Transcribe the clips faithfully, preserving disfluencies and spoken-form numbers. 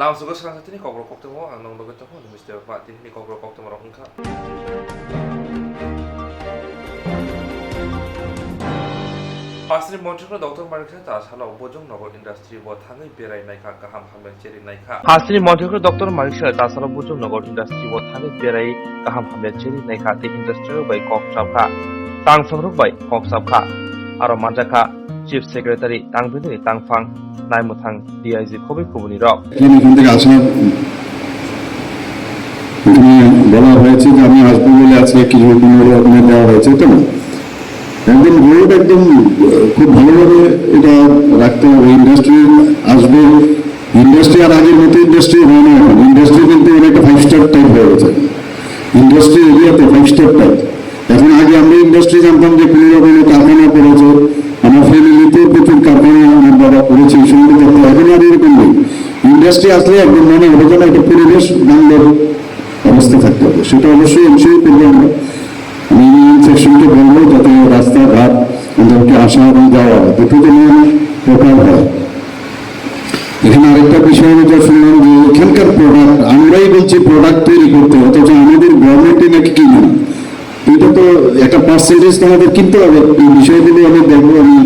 Lamsogo swrangsa tini kokrok koktwma ang nong nogwi tongo, nini mister ba tini kokrok koktwma rok wngkha. Hasteni montri khe Doctor Manik Saha ta salo Bojong Nagar Industry bo thangwi berai naikha, kaham hamya cheri naikha. Hasteni montri khe Doctor Manik Saha ta salo Bojong Nagar Industry bo thangwi berai kaham hamya cheri naikha, tei industry rok bai kok chapkha, tang songrok bai kok chapkha, aro manjakha Chief Secretary tang bini tang phang naimwthang D I G khobwi kubuni rok. এখানে এখান থেকে আসা, এখানে বলা হয়েছে যে আমি আসবো বলে আজকে কিছু কোনো রকমে দেওয়া হয়েছে, তো না? একদম রোড একদম, আহ, খুব ভালোভাবে এটা রাখতে হবে। ইন্ডাস্ট্রি আসবে, ইন্ডাস্ট্রি আর আগের মতো ইন্ডাস্ট্রি হয় না এখন। ইন্ডাস্ট্রি কিন্তু অনেকটা ফাইভ স্টার টাইপ হয়ে গেছে। ইন্ডাস্ট্রি এরিয়াতে ফাইভ স্টার টাইপ। এখন আগে আমরা ইন্ডাস্ট্রি জানতাম যে কোনো রকমের কারখানা করেছে, আমার ফ্যামিলিতেও প্রচুর কারখানা আমার বাবা করেছে, এই সময় দেখতে। এখন আর এরকম নেই। ইন্ডাস্ট্রি আসলে একদম মনে হবে যেন একটা পরিবেশ বান্ধব অবস্থা থাকতে হবে, সেটা অবশ্যই এনশিওর করবো আমরা। আমি ইউনিয়ন সেকশনকে বলবো যাতে রাস্তাঘাট ওদেরকে আসা এবং যাওয়া দুটো যেন প্রপার হয়। এখানে আরেকটা বিষয় আমি যা শুনলাম যে এখানকার প্রোডাক্ট, আমরাই বলছি প্রোডাক্ট তৈরি করতে, অথচ আমাদের গভর্নমেন্টই নাকি কিনে না। এটা তো একটা পার্সেন্টেজ তো আমাদের কিনতে হবে। এই বিষয়গুলো আমি দেখবো, আমি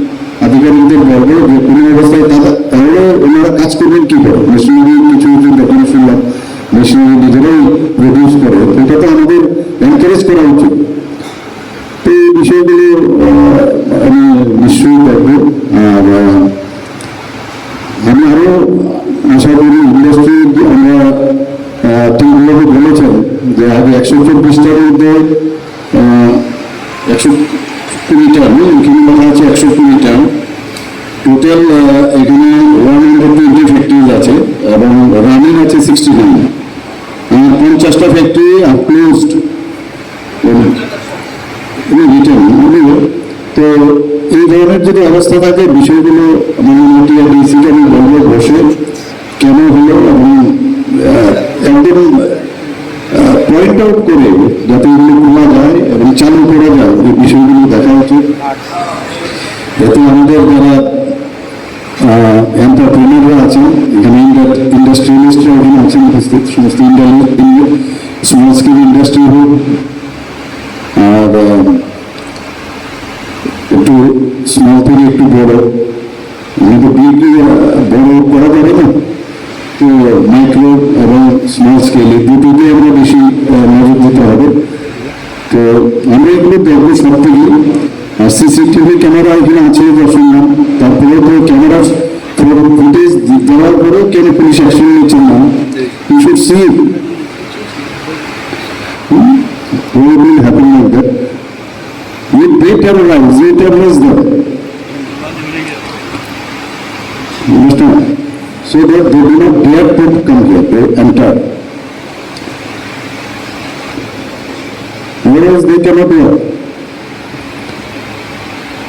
আধিকারিকদের বলবো যে কোনো অবস্থায় তারা, তাহলে ওনারা কাজ করবেন কি করে, মেশিনারি কিছু কিছু দোকানে শুনলাম, মেশিনারি নিজেরাই প্রডিউস করে, এটা তো আমাদের এনকারেজ করা উচিত। তো এই বিষয়গুলো, আহ, আমি নিশ্চয়ই দেখবো। আর, আহ, আমি আরো আশা করি ইন্ডাস্ট্রি আমরা, আহ, টিমগুলোকে বলেছেন যে আগে একশো চব্বিশটার মধ্যে, আহ, একশো কুড়িটা, হুম, এখানে লেখা আছে একশো কুড়িটা। টোটাল, আহ, এখানে ওয়ান হান্ড্রেড টোয়েন্টি ফ্যাক্টরিজ আছে এবং রানিং আছে সিক্সটি নাইন। আর পঞ্চাশটা ফ্যাক্টরি আর ক্লোজড, রিটেন। তো এই ধরনের যদি অবস্থা থাকে, বিষয়গুলো মানে টিআরডিসিকে আমি বলবো বসে কেন হলো এবং, আহ, একদম, আহ, পয়েন্ট আউট করে যাতে এগুলো খোলা যায় এবং চালু করা যায়, এই বিষয়গুলো দেখা উচিত। যাতে আমাদের যারা, আহ, এন্টারপ্রেনাররা আছেন, এখানে ইন্ডা-, ইন্ডাস্ট্রিয়ালিস্টরা এখানে আছেন উপস্থিত, সমস্ত ইন্ডালি-, ইন্ডা-, স্মল স্কেল ইন্ডাস্ট্রি হোক, আর, আহ, একটু স্মল থেকে একটু বড়, কিন্তু বিগ, আহ, বড় করা যাবে না। তো মাইক্রো এবং স্মল স্কেল এই দুটোতে আমরা বেশি, আহ, নজর দিতে হবে। তো আমরা এগুলো দেখবো সব থেকে। আর সিসিটিভি ক্যামেরা এখানে আছে যা শুনলাম, তারপরে তো ক্যামেরা ফুটেজ দেওয়ার পরেও কেন পুলিশ অ্যাকশন নিচ্ছে না? You should see it. Hmm? What will happen like that? If they terrorize, you terrorize them. Understand? So that they do not dare to come here, they enter. Otherwise, they cannot work.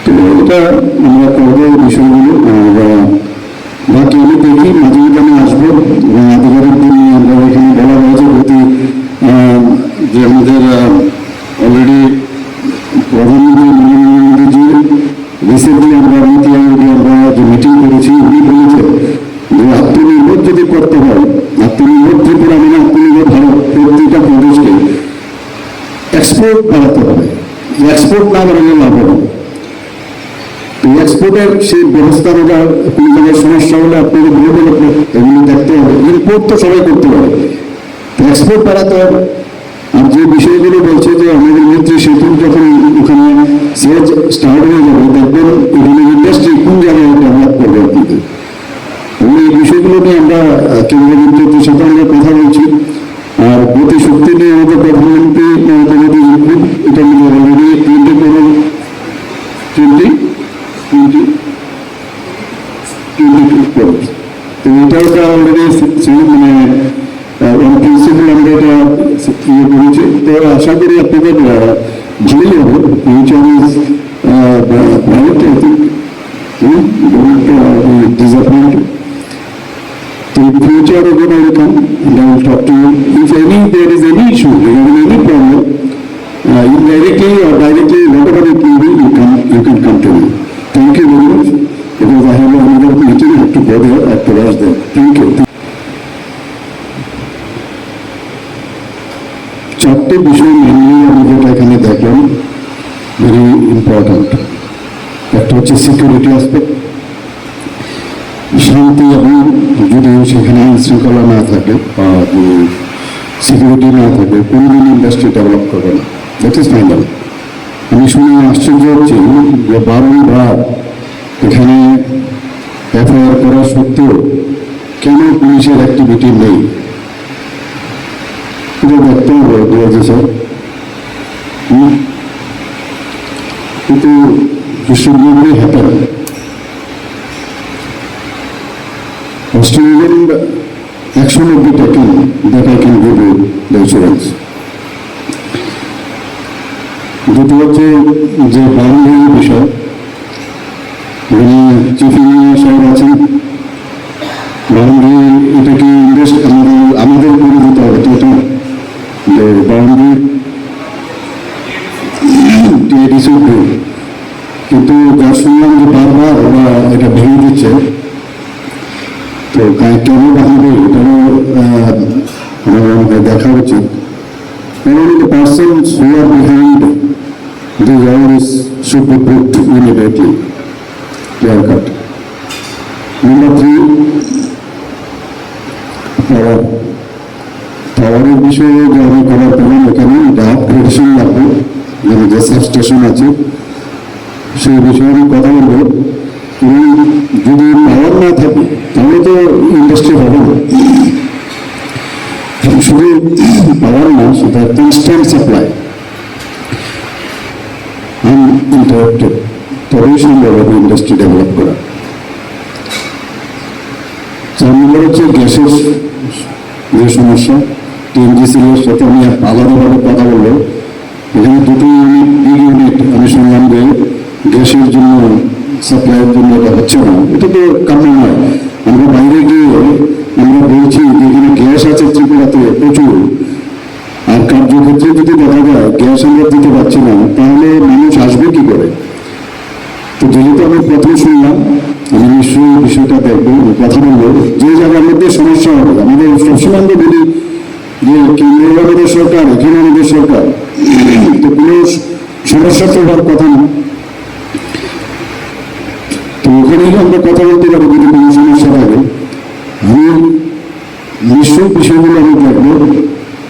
তো এটা আমরা করবো এই বিষয়গুলো। আর, আহ, বাকি আমি দেখি, মাঝে মধ্যে আমি আসবো এবং আধিকারিকদের নিয়ে আমরা এখানে বলা হয়েছে প্রতি, আহ, যে আমাদের, আহ, অলরেডি প্রধানমন্ত্রী নরেন্দ্র মোদীজি রিসেন্টলি আমরা নীতি আয়োগে আমরা যে মিটিং করেছি, উনি বলেছেন যে আত্মনির্ভর যদি করতে হয়, আত্মনির্ভর ত্রিপুরা মানে আত্মনির্ভর ভারত, প্রত্যেকটা প্রদেশকে এক্সপোর্ট বাড়াতে হবে। এক্সপোর্ট না বাড়ালে লাভ হবে না। তো এক্সপোর্টের সেই ব্যবস্থা করা, কোনো জায়গায় সমস্যা হলে আপনাকে বলতে হবে, এগুলো দেখতে হবে। ইম্পোর্ট তো সবাই করতে পারে, তো এক্সপোর্ট বাড়াতে হবে। আর যে বিষয়গুলো বলছে যে আমাদের মৈত্রী সেতু যখন ওখানে সেজ স্টার্ট হয়ে যাবে, দেখবেন ওখানে ইন্ডাস্ট্রি কোন জায়গায় ডেভেলপ করবে আপনাদের। এবং এই বিষয়গুলো নিয়ে আমরা, আহ, কেন্দ্রীয় মন্ত্রীদের সাথে আমরা কথা বলছি। আর গতি শক্তি নিয়ে আমাদের প্রধানমন্ত্রী মমতা ব্যানার্জি খুব এটা নিয়ে already twenty crore, twenty, twenty, twenty two crore. তো এটা একটা অলরেডি মানে, আহ, অন প্রিন্সিপাল আমরা এটা ইয়ে করেছি। তো আশা করি আপনাদের, আহ, ভালোই হবে। Future is, ah, bright, I think. Hmm? Don't, uh, be disappointed. In future, again, I will come and I will talk to you. If any, there is any issue regarding any problem, uh, indirectly or directly, whatever it may be, you can, you can come to me. Thank you very much. Because I have another meeting, I have to go there, I have to rush there. Thank you. একটা বিষয় মেইনলি আমি যেটা এখানে দেখলাম, very important, একটা হচ্ছে security aspect. শান্তি এবং যদি সেখানে আইন শৃঙ্খলা না থাকে বা সিকিউরিটি না থাকে, কোনোদিন ইন্ডাস্ট্রি ডেভেলপ করবে না। That is final. আমি শুনে আশ্চর্য হচ্ছি যে বারংবার এখানে এফআইআর করা সত্ত্বেও কেন পুলিশের অ্যাক্টিভিটি নেই, এটা দেখতে হবে, ঠিক আছে স্যার? হুম? কিন্তু it should not be happen. Stringent action will be taken, that I can give you the assurance. দুটো হচ্ছে যে বাউন্ডারি বিষয়, এখানে চিফ ইঞ্জিনিয়ার সাহেব আছেন। বাউন্ডারি, এটা কি ইন্ডাস্ট্রি আমাদের, আমাদের করে দিতে হবে, তাই তো? যে বাউন্ডারি টিআইডিসি, কিন্তু যা শুনলাম যে বারবার ওরা এটা ভেঙে দিচ্ছে, তো কা-, কেন ভাঙবে, এটারও আহ, আমার মনে হয় দেখা উচিত। Not only the persons who are behind the wall is should be put immediately clear cut. Number three, power. পাওয়ারের বিষয়ে যে আমি খবর পেলাম, এখানে যে আপগ্রেডেশন লাগবে, মানে যে সাবস্টেশন আছে, সেই বিষয়ে আমি কথা বলবো। এবং যদি পাওয়ার না থাকে, তাহলে তো ইন্ডাস্ট্রি হবে না। শুধু পাওয়ার না, সেটা কনস্ট্যান্ট সাপ্লাই, আনইন্টারাপ্টেড, তবেই সম্ভব হবে ইন্ডাস্ট্রি ডেভেলপ করা। চার নম্বর হচ্ছে গ্যাসের যে সমস্যা, টিএমজিসির সাথে আমি আলাদাভাবে কথা বলবো। এখানে দুটো ইউনিট, বিগ ইউনিট আমি শুনলাম যে গ্যাসের জন্য, সাপ্লাইয়ের জন্য এটা হচ্ছে না, এটা তো কাম্য নয়। আমরা বাইরে গিয়ে আমরা বলছি যে এখানে গ্যাস আছে ত্রিপুরাতে প্রচুর, আর কার্যক্ষেত্রে যদি দেখা যায় গ্যাস আমরা দিতে পারছি না, তাহলে মানুষ আসবে কি করে? তো যেহেতু আমি প্রথম শুনলাম, আমি নিশ্চয়ই এই বিষয়টা দেখবো, কথা বলবো। যে জায়গার মধ্যে সমস্যা হবে, আমাদের সবসময় আমরা বলি যে কেন্দ্রে আমাদের সরকার, এখানে আমাদের সরকার, তো কোনো সমস্যা তো হওয়ার কথা না। তো ওখানেই আমরা কথা বলতে পারি যদি কোনো সমস্যা থাকে। আমি নিশ্চয়ই বিষয়গুলো আমি দেখবো।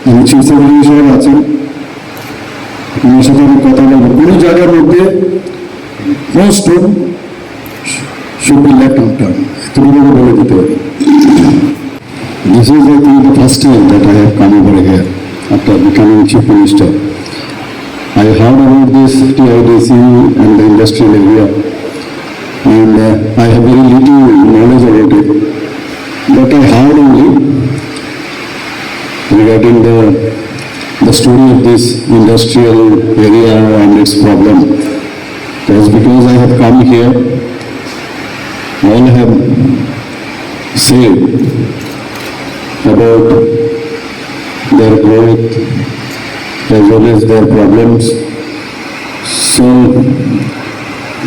আমি চিফ সেক্রেটারি সাহেব আছেন, ওনার সাথে আমি কথা বলবো। কোনো জায়গার মধ্যে no stone should be left unturned, এতটুকু আমি বলে দিতে পারি। This is, I think, the first time that I have come over here after becoming Chief Minister. I heard about this T I D C and the industrial area, and uh, I have very little knowledge about it. But I heard only regarding the, the story of this industrial area and its problem. Just because I have come here, all have said about their growth as well as their problems. So,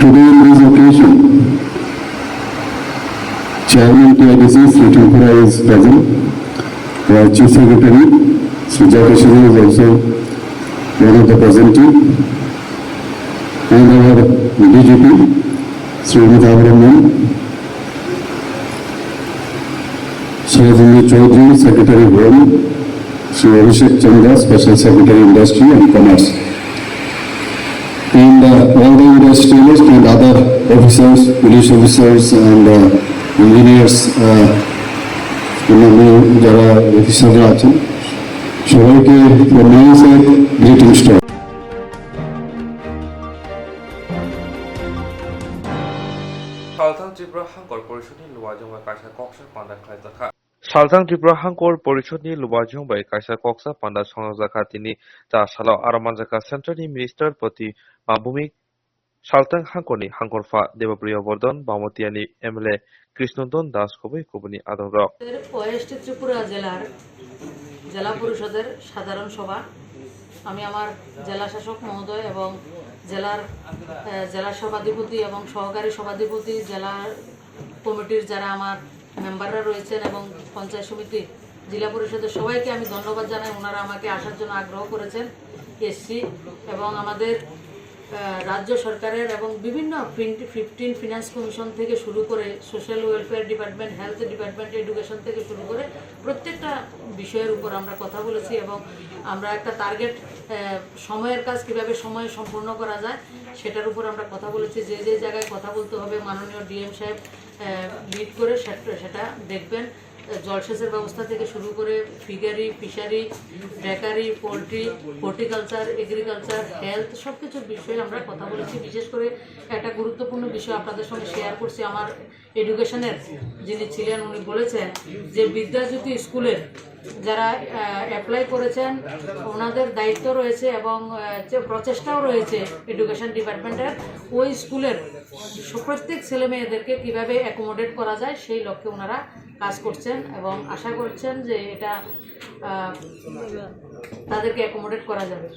today in this occasion, Chairman T I D C Sri Tripura is present. Our Chief Secretary Sri Jageshwari is also one of the presentee. And our D G P, Sri Amitabh Ranjan, Sri Ajay Chaudhary, Secretary Home, Sri Abhishek Chandra, Special Secretary Industry and Commerce, and uh, all the industrialists and other officers, police officers and uh, engineers, uh, অন্যান্য যারা অফিসাররা আছেন, সবাইকে from my side greetings to all. Salthang Tripura Hangkor Porishod ni luajwng bai kaisa koksa panda khlaijakha. Salthang Tripura Hangkor Porishod ni luajwng bai kaisa koksa panda songjak kha tini cha salo. Aro manjak kha Central ni Minister Proti Babumi, Salthang Hangkor ni Hangkor Pha Debapriya Bordon, Bamatiya ni M L A Krishnodon Das kubui kubuni adong rok. West Tripura জেলার জেলা পরিষদের সাধারণ সভা। আমি আমার জেলা শাসক মহোদয় এবং জেলার, আহ, জেলা সভাধিপতি এবং সহকারী সভাধিপতি, জেলা কমিটির যারা আমার মেম্বাররা রয়েছেন এবং পঞ্চায়েত সমিতি জেলা পরিষদের সবাইকে আমি ধন্যবাদ জানাই, ওনারা আমাকে আসার জন্য আগ্রহ করেছেন, এসছি। এবং আমাদের আহ, রাজ্য সরকারের এবং বিভিন্ন ফিন-, ফিফটিন ফিনান্স কমিশন থেকে শুরু করে, social welfare department, health department, education থেকে শুরু করে প্রত্যেকটা বিষয়ের উপর আমরা কথা বলেছি এবং আমরা একটা টার্গেট, আহ, সময়ের কাজ কিভাবে সময়ে সম্পূর্ণ করা যায়, সেটার উপর আমরা কথা বলেছি। যে যে জায়গায় কথা বলতে হবে, মাননীয় ডিএম সাহেব, আহ, লিড করে সেটা, সেটা দেখবেন। জলসেচের ব্যবস্থা থেকে শুরু করে fishery, fishery, bakery, poultry, horticulture, agriculture, health, সব কিছুর বিষয়ে আমরা কথা বলেছি। বিশেষ করে একটা গুরুত্বপূর্ণ বিষয় আপনাদের সঙ্গে শেয়ার করছি। আমার এডুকেশনের যিনি ছিলেন, উনি বলেছেন যে বিদ্যাজ্যোতি স্কুলের যারা, আহ, অ্যাপ্লাই করেছেন, ওনাদের দায়িত্ব রয়েছে এবং, আহ, যে প্রচেষ্টাও রয়েছে এডুকেশন ডিপার্টমেন্টের ওই স্কুলের স-, প্রত্যেক ছেলে মেয়েদেরকে কীভাবে অ্যাকোমোডেট করা যায়, সেই লক্ষ্যে ওনারা কাজ করছেন এবং আশা করছেন যে এটা, আহ, তাদেরকে অ্যাকোমোডেট করা যাবে।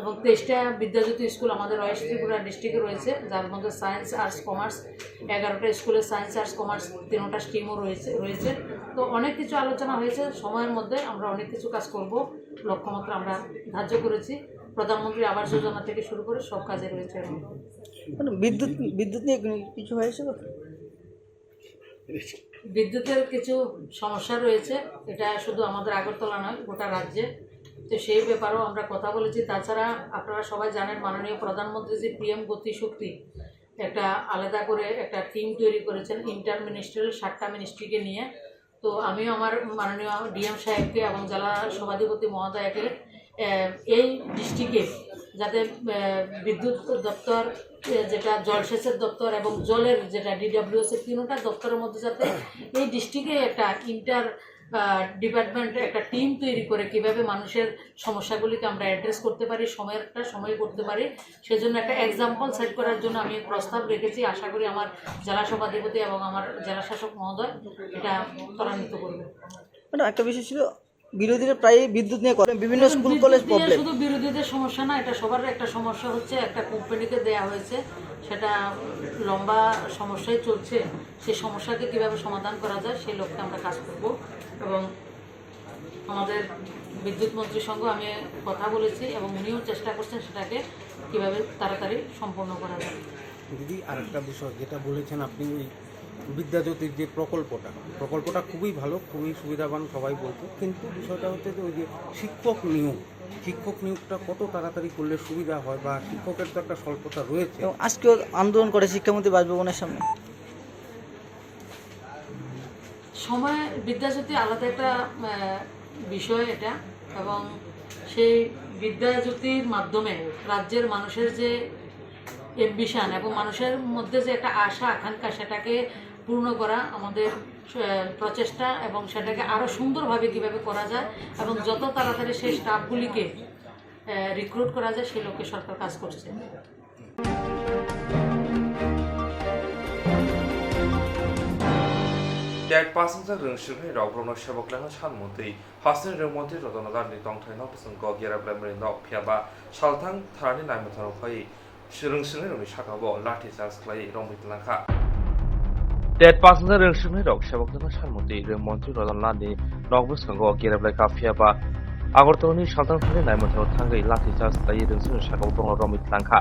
এবং তেইশটা বিদ্যাজ্যোতি স্কুল আমাদের ওয়েস্ট ত্রিপুরা ডিস্ট্রিক্টে রয়েছে, যার মধ্যে সায়েন্স, আর্টস, কমার্স, এগারোটা স্কুলে সায়েন্স, আর্টস, কমার্স তিনটা স্ট্রিমও রয়েছে, রয়েছে। তো অনেক কিছু আলোচনা হয়েছে, সময়ের মধ্যে আমরা অনেক কিছু কাজ করব, লক্ষ্যমাত্রা আমরা ধার্য করেছি। প্রধানমন্ত্রী আবাস যোজনা থেকে শুরু করে সব কাজে রয়েছে এখন। মানে বিদ্যুৎ, বিদ্যুৎ নিয়ে কোনো কিছু হয়েছে কথা? বিদ্যুতের কিছু সমস্যা রয়েছে, এটা শুধু আমাদের আগরতলা নয়, গোটা রাজ্যে। তো সেই ব্যাপারেও আমরা কথা বলেছি। তাছাড়া আপনারা সবাই জানেন, মাননীয় প্রধানমন্ত্রী যে পিএম গতি শক্তি, একটা আলাদা করে একটা টিম তৈরি করেছেন ইন্টার মিনিস্ট্রিয়াল সাতটা মিনিস্ট্রিকে নিয়ে। তো আমিও আমার মাননীয় ডিএম সাহেবকে এবং জেলা সভাধিপতি মহোদয়কে, আহ, এই ডিস্ট্রিক্টে যাতে, আহ, বিদ্যুৎ দপ্তর, আহ, যেটা জলসেচের দপ্তর এবং জলের যেটা ডিডব্লিউএস এর তিনটা দপ্তরের মধ্যে যাতে এই ডিস্ট্রিক্টে একটা ইন্টার, আহ, ডিপার্টমেন্ট একটা টিম তৈরি করে কিভাবে মানুষের সমস্যাগুলিকে আমরা অ্যাড্রেস করতে পারি, সময়ের একটা সময় করতে পারি, সেজন্য একটা এক্সাম্পল সেট করার জন্য আমি প্রস্তাব রেখেছি। আশা করি আমার জেলা সভাধিপতি এবং আমার জেলা শাসক মহোদয় এটা ত্বরান্বিত করবে। ম্যাডাম, একটা বিষয় ছিল, বিরোধীরা প্রায়ই বিদ্যুৎ নিয়ে করে, বিভিন্ন দেখুন, স্কুল বিদ্যুৎ কলেজ নিয়ে প্রবলেম। শুধু বিরোধীদের সমস্যা না, এটা সবার একটা সমস্যা হচ্ছে, একটা কোম্পানিকে দেয়া হয়েছে, সেটা লম্বা সমস্যায় চলছে। সেই সমস্যাকে কীভাবে সমাধান করা যায়, সেই লক্ষ্যে আমরা কাজ করব। এবং আমাদের বিদ্যুৎ মন্ত্রীর সঙ্গে আমি কথা বলেছি এবং উনিও চেষ্টা করছেন সেটাকে কীভাবে তাড়াতাড়ি সম্পন্ন করা যায়। দিদি, আরেকটা বিষয় যেটা বলেছেন আপনি, ওই বিদ্যাজ্যোতির যে প্রকল্পটা, প্রকল্পটা খুবই ভালো, খুবই সুবিধাবান, সবাই বলছে, কিন্তু বিষয়টা হচ্ছে যে ওই যে শিক্ষক নিয়োগ, শিক্ষক নিয়োগটা কত তাড়াতাড়ি করলে সুবিধা হয়, বা শিক্ষকের তো একটা স্বল্পতা রয়েছে। এবং আজকেও আন্দোলন করে শিক্ষামন্ত্রী বাসভবনের সামনে। সময়, বিদ্যাজ্যোতি আলাদা একটা, আহ, বিষয় এটা, এবং সেই বিদ্যাজ্যোতির মাধ্যমে রাজ্যের মানুষের যে অ্যাম্বিশন এবং মানুষের মধ্যে যে একটা আশা আকাঙ্ক্ষা, সেটাকে পূর্ণ করা আমাদের, আহ, প্রচেষ্টা, এবং সেটাকে আরও সুন্দরভাবে কীভাবে করা যায় এবং যত তাড়াতাড়ি সেই স্টাফগুলিকে, আহ, রিক্রুট করা যায়, সেই লক্ষ্যে সরকার কাজ করছে। Tet pass wngjak rwngswngnai rok borokno sebok lengna sanmantwi hasteni rwngmantri Roton Lalni tongthaino bwskango Gerablai mwnwi nok phiya ba salthang tharani naimwthangno phaiwi rwngswngnai rokni sakao lathi charge khlaiwi romwi twlangkha. Tet pass wngjak rwngswngnai rok sebok lengna sanmantwi rwngmantri Roton Lalni nok bwskango Gerablai phiya ba Agartalani salthang tharani naimwthangno thangwi lathi charge khlaiwi rwngswngnai sakao borokno romwi twlangkha.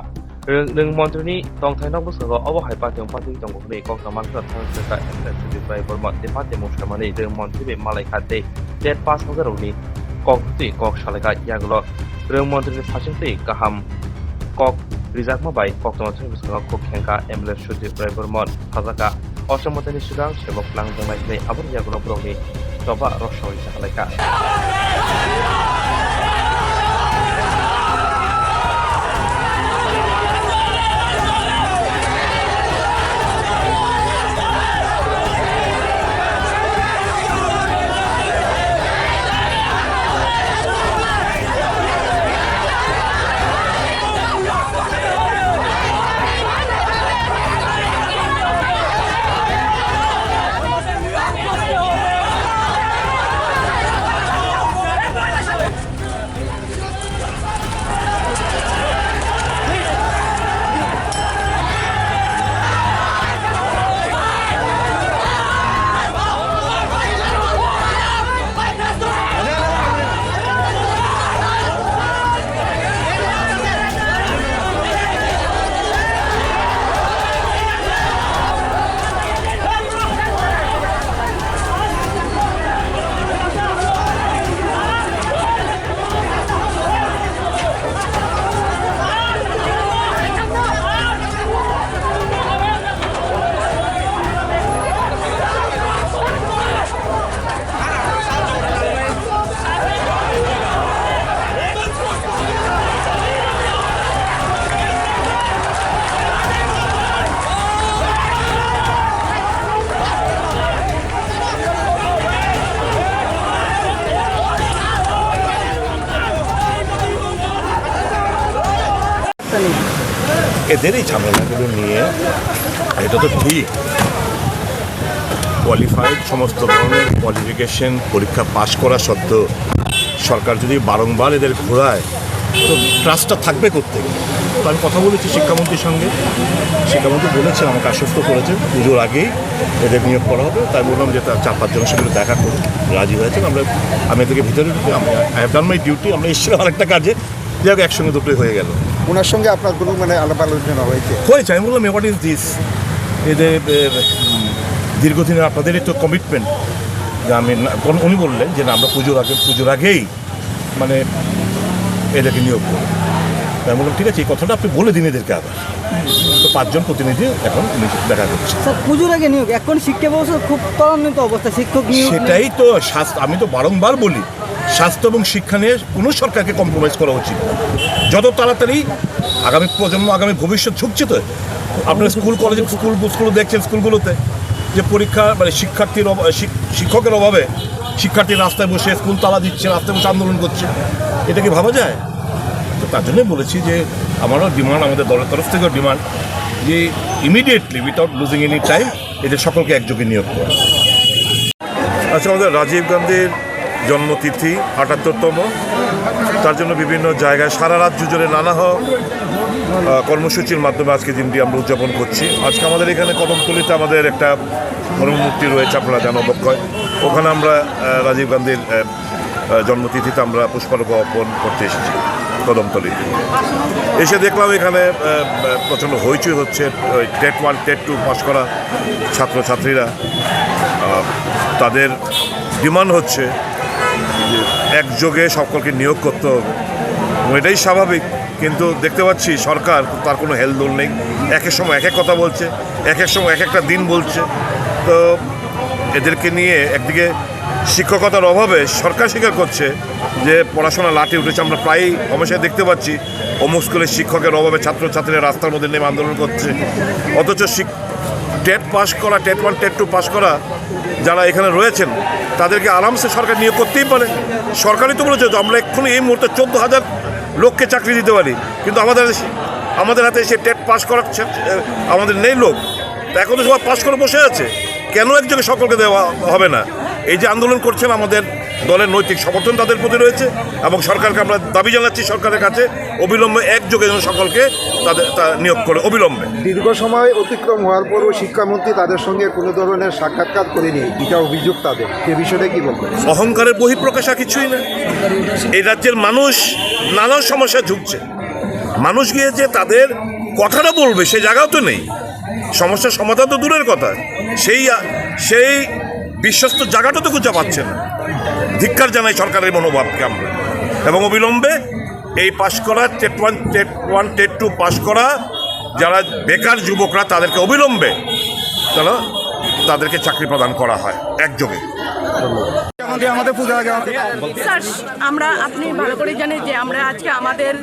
Rwng, rwng montrini tongthai nok bwskango obo hai patiyung patwi tongo hwnwi kok tongma kheno thang swkha M L A Sudip Rai Bormon tei patiyung mungsa manwi rwng montri bai malai kha tei tet pass hajar rokni kok twi kok salai kha yagulo. Rwng montrini sachung twi kaham kok rijakma bai kok tongma thani bwskango khuk khengkha M L A Sudip Rai Bormon sajakha. Oso mwtaini swkang sebok twlang tongnai hwnwi aboni yagulo borokni choba rosoi chakalaikha. এদের এই ঝামেলাগুলো নিয়ে, এটা তো ঠিক, কোয়ালিফাইড, সমস্ত ধরনের কোয়ালিফিকেশন, পরীক্ষা পাশ করা সত্ত্বেও সরকার যদি বারংবার এদের ঘোরায়, তো ট্রাস্টটা থাকবে কোত্থেকে? তো আমি কথা বলেছি শিক্ষামন্ত্রীর সঙ্গে, শিক্ষামন্ত্রী বলেছেন, আমাকে আশ্বস্ত করেছেন, পুজোর আগেই এদের নিয়োগ করা হবে। তাই বললাম যে তা চার পাঁচজনের সঙ্গে দেখা করুন, রাজি হয়েছেন। আমরা, আমি এদেরকে ভিতরে ঢুকে, আমি, I have done my duty, আমরা এসেছিলাম আরেকটা কাজে, যাই হোক, একসঙ্গে দুটোই হয়ে গেল। ওনার সঙ্গে আপনার কোনো মানে আলাপ আলোচনা হয়েছে? হয়েছে, আমি বললাম, "What is this?" এদের, এ, উম, দীর্ঘদিনের আপনাদেরই তো কমিটমেন্ট। যে আমি না, কোন, উনি বললেন যে, "না, আমরা পুজোর আগে, পুজোর আগেই মানে এদেরকে নিয়োগ করব।" তাই আমি বললাম, "ঠিক আছে, এই কথাটা আপনি বলে দিন এদেরকে আবার।" তো পাঁচজন প্রতিনিধি এখন দেখা করছে। স্যার, পুজোর আগে নিয়োগ, এখন শিক্ষা ব্যবস্থা খুব ত্বরান্বিত অবস্থা, শিক্ষক নিয়োগ নেই। সেটাই তো শাস-, আমি তো বারংবার বলি, স্বাস্থ্য এবং শিক্ষা নিয়ে কোনো সরকারকে কম্প্রোমাইজ করা উচিত না। যত তাড়াতাড়ি আগামী প্রজন্ম, আগামী ভবিষ্যৎ ঝুঁকছে তো। আপনারা স্কুল, কলেজ, স্কুল, স্কুল দেখছেন, স্কুলগুলোতে যে পরীক্ষা, মানে শিক্ষার্থীর অভা-, শিক-, শিক্ষকের অভাবে শিক্ষার্থী রাস্তায় বসে স্কুল তালা দিচ্ছে, রাস্তায় বসে আন্দোলন করছে, এটা কি ভাবা যায়? তো তার জন্যই বলেছি যে আমারও ডিমান্ড, আমাদের দলের তরফ থেকেও ডিমান্ড যে immediately, without losing any time, এদের সকলকে একযোগে নিয়োগ করা। আচ্ছা, আমাদের রাজীব গান্ধীর জন্মতিথি আটাত্তরতম, তার জন্য বিভিন্ন জায়গায় সারা রাজ্য জুড়ে নানা হ-, আহ, কর্মসূচির মাধ্যমে আজকে দিনটি আমরা উদযাপন করছি। আজকে আমাদের এখানে কদমতলীতে আমাদের একটা মূর্তি রয়েছে, আপনারা জানো অবক্ষয়, ওখানে আমরা, আহ, রাজীব গান্ধীর, আহ, আহ, জন্মতিথিতে আমরা পুষ্পার্ঘ অর্পণ করতে এসেছি কদমতলীতে। এসে দেখলাম এখানে, আহ, আহ, প্রচণ্ড হইচই হচ্ছে। ওই TET one, TET two pass করা ছাত্রছাত্রীরা, আহ, তাদের ডিমান্ড হচ্ছে যে একযোগে সকলকে নিয়োগ করতে হবে, এবং এটাই স্বাভাবিক। কিন্তু দেখতে পাচ্ছি সরকার, তার কোনো হেলদোল নেই, এক এক সময় এক এক কথা বলছে, এক এক সময় এক একটা দিন বলছে। তো এদেরকে নিয়ে একদিকে শিক্ষকতার অভাবে সরকার স্বীকার করছে যে পড়াশোনা লাটে উঠেছে। আমরা প্রায়ই হমেশাই দেখতে পাচ্ছি অমুক স্কুলের শিক্ষকের অভাবে ছাত্রছাত্রীরা রাস্তার মধ্যে নেমে আন্দোলন করছে, অথচ শিক-, টেট পাস করা, TET one, TET two pass করা যারা এখানে রয়েছেন, তাদেরকে আরামসে সরকার নিয়োগ করতেই পারে। সরকারই তো বলেছে, তো আমরা এক্ষুনি এই মুহূর্তে চোদ্দ হাজার লোককে চাকরি দিতে পারি, কিন্তু আমাদের, আমাদের হাতে সে টেট পাস করার ছে-, আমাদের নেই লোক। তা এখন তো সবাই পাস করে বসে আছে, কেন একযোগে সকলকে দেওয়া হবে না? এই যে আন্দোলন করছেন, আমাদের দলের নৈতিক সমর্থন তাদের প্রতি রয়েছে এবং সরকারকে আমরা দাবি জানাচ্ছি, সরকারের কাছে অবিলম্বে একযোগে যেন সকলকে তাদের, তা নিয়োগ করে অবিলম্বে। দীর্ঘ সময় অতিক্রম হওয়ার পরও শিক্ষামন্ত্রী তাদের সঙ্গে কোনো ধরনের সাক্ষাৎকার করেনি, এটা অভিযোগ তাদের। এ বিষয়ে কি বলবেন? অহংকারের বহিঃপ্রকাশ আর কিছুই না। এই রাজ্যের মানুষ নানা সমস্যায় ভুগছে। মানুষ গিয়ে যে তাদের কথাটা বলবে, সেই জায়গাও তো নেই। সমস্যার সমাধান তো দূরের কথা, সেই, সেই বিশ্বস্ত জায়গাটা তো খুঁজে পাচ্ছে না। ধিক্কার জানাই সরকারের মনোভাবকে আমরা, এবং অবিলম্বে এই পাশ করা, TET one, TET one, TET two pass করা যারা বেকার যুবকরা, তাদেরকে অবিলম্বে তারা, তাদেরকে চাকরি প্রদান করা হয় একযোগে। আমাদের, আমাদের পূজা আগে আমাদের স্যার, আমরা, আপনি ভালো করে জানেন যে আমরা আজকে আমাদের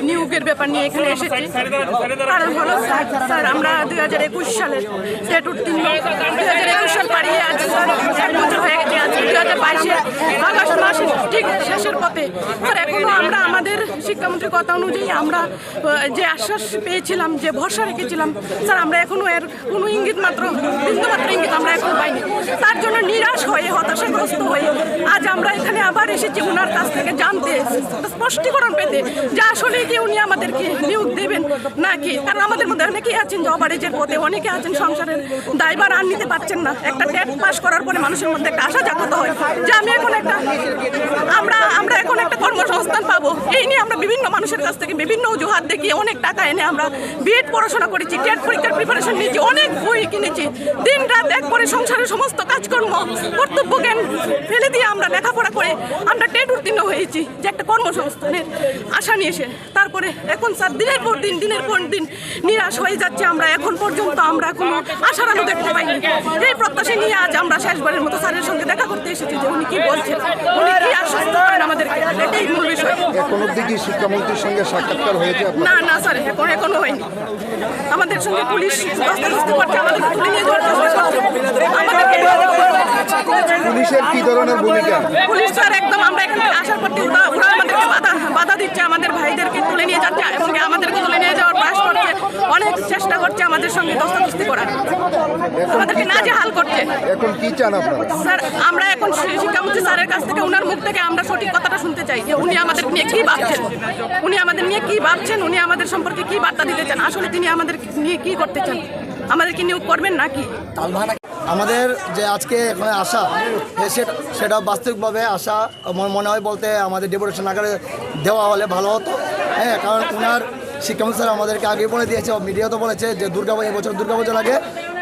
নিয়োগের ব্যাপার নিয়ে এখানে এসেছি। কারণ হলো স্যার, স্যার, আমরা দুই হাজার একুশ সালের টেট উত্তীর্ণ, দুই হাজার একুশ সাল পাড়িয়ে আজ স্যার এক বছর হয়ে গেছে। আজকে দুই হাজার বাইশে আগস্ট মাসের ঠিক শেষের পথে। স্যার, এখনো আমরা আমাদের শিক্ষামন্ত্রীর কথা অনুযায়ী আমরা, আহ, যে আশ্বাস পেয়েছিলাম, যে ভরসা রেখেছিলাম, স্যার, আমরা এখনো এর কোনো ইঙ্গিত মাত্র, বিন্দু মাত্র ইঙ্গিত আমরা এখনো পাইনি। তার জন্য নিরাশ হয়ে, হতাশাগ্রস্ত হয়ে আজ আমরা এখানে আবার এসেছি ওনার কাছ থেকে জানতে, স্পষ্টীকরণ পেতে যে আসলে কি উনি আমাদেরকে নিয়োগ দেবেন নাকি। কারণ আমাদের মধ্যে অনেকেই আছেন যে ওভারেজের পথে, অনেকে আছেন সংসারের দায়ভার আর নিতে পারছেন না। একটা টেট পাস করার পরে মানুষের মধ্যে একটা আশা জাগ্রত হয় যে আমি এখন একটা, আমরা, আমরা এখন একটা কর্মসংস্থান পাবো। এই নিয়ে আমরা বিভিন্ন মানুষের কাছ থেকে বিভিন্ন অজুহাত দেখিয়ে অনেক টাকা এনে আমরা বিএড পড়াশোনা করেছি, টেট পরীক্ষার প্রিপারেশন নিয়েছি, অনেক বই কিনেছি, দিন রাত এক করে সংসারের সমস্ত কাজকর্ম, কর্তব্য জ্ঞান ফেলে দিয়ে আমরা লেখাপড়া করে আমরা টেট উত্তীর্ণ হয়েছি, যে একটা কর্মসংস্থানের আশা নিয়ে এসে। তারপরে এখন স্যার দিনের পর দিন, দিনের পর দিন নিরাশ হয়ে যাচ্ছে আমরা। এখন পর্যন্ত আমরা কোনো আশার আলো দেখতে পাইনি। এই প্রত্যাশা নিয়ে আজ আমরা শেষবারের মতো স্যারের সঙ্গে দেখা করতে এসেছি যে উনি কি বলছেন, উনি কি আশ্বস্ত করেন আমাদেরকে, এটাই মূল বিষয়। এখন অবধি কি শিক্ষামন্ত্রীর সঙ্গে সাক্ষাৎকার হয়েছে আপনার? না, না স্যার, এখন, এখনো হয়নি। আমাদের সঙ্গে পুলিশ ধস্তাধস্তি করছে, আমাদেরকে তুলে নিয়ে যাওয়ার চেষ্টা করছে। আমাদেরকে পুলিশের কি ধরনের ভূমিকা? পুলিশ স্যার একদম, আমরা এখানে আসার পর থেকে ওরা, ওরা আমাদেরকে বাধা, বাধা দিচ্ছে, আমাদের ভাইদেরকে তুলে নিয়ে যাচ্ছে এবং আমাদেরকে তুলে নিয়ে যাওয়ার চেষ্টা করছে আমাদের সঙ্গে ধস্তাধস্তি করার, আমাদেরকে নাজেহাল করছে। এখন কি চান আপনারা? স্যার, আমরা এখন শি-, শিক্ষামন্ত্রী স্যারের কাছ থেকে, ওনার মুখ থেকে আমরা সঠিক কথাটা শুনতে চাই যে উনি আমাদের নিয়ে কি ভাবছেন, উনি আমাদের নিয়ে কি ভাবছেন, উনি আমাদের সম্পর্কে কি বার্তা দিতে চান, আসলে তিনি আমাদের নিয়ে কি করতে চান, আমাদেরকে নিয়োগ করবেন নাকি? আমাদের যে আজকে এখানে আসা, এ, সেটা, সেটা বাস্তবিকভাবে আসা আমার মনে হয় বলতে আমাদের ডেপুটেশন আকারে দেওয়া হলে ভালো হতো। হ্যাঁ, কারণ ওনার শিক্ষামন্ত্রী স্যার আমাদেরকে আগেই বলে দিয়েছে, মিডিয়া তো বলেছে যে দুর্গা, এবছর দুর্গাপূজার আগে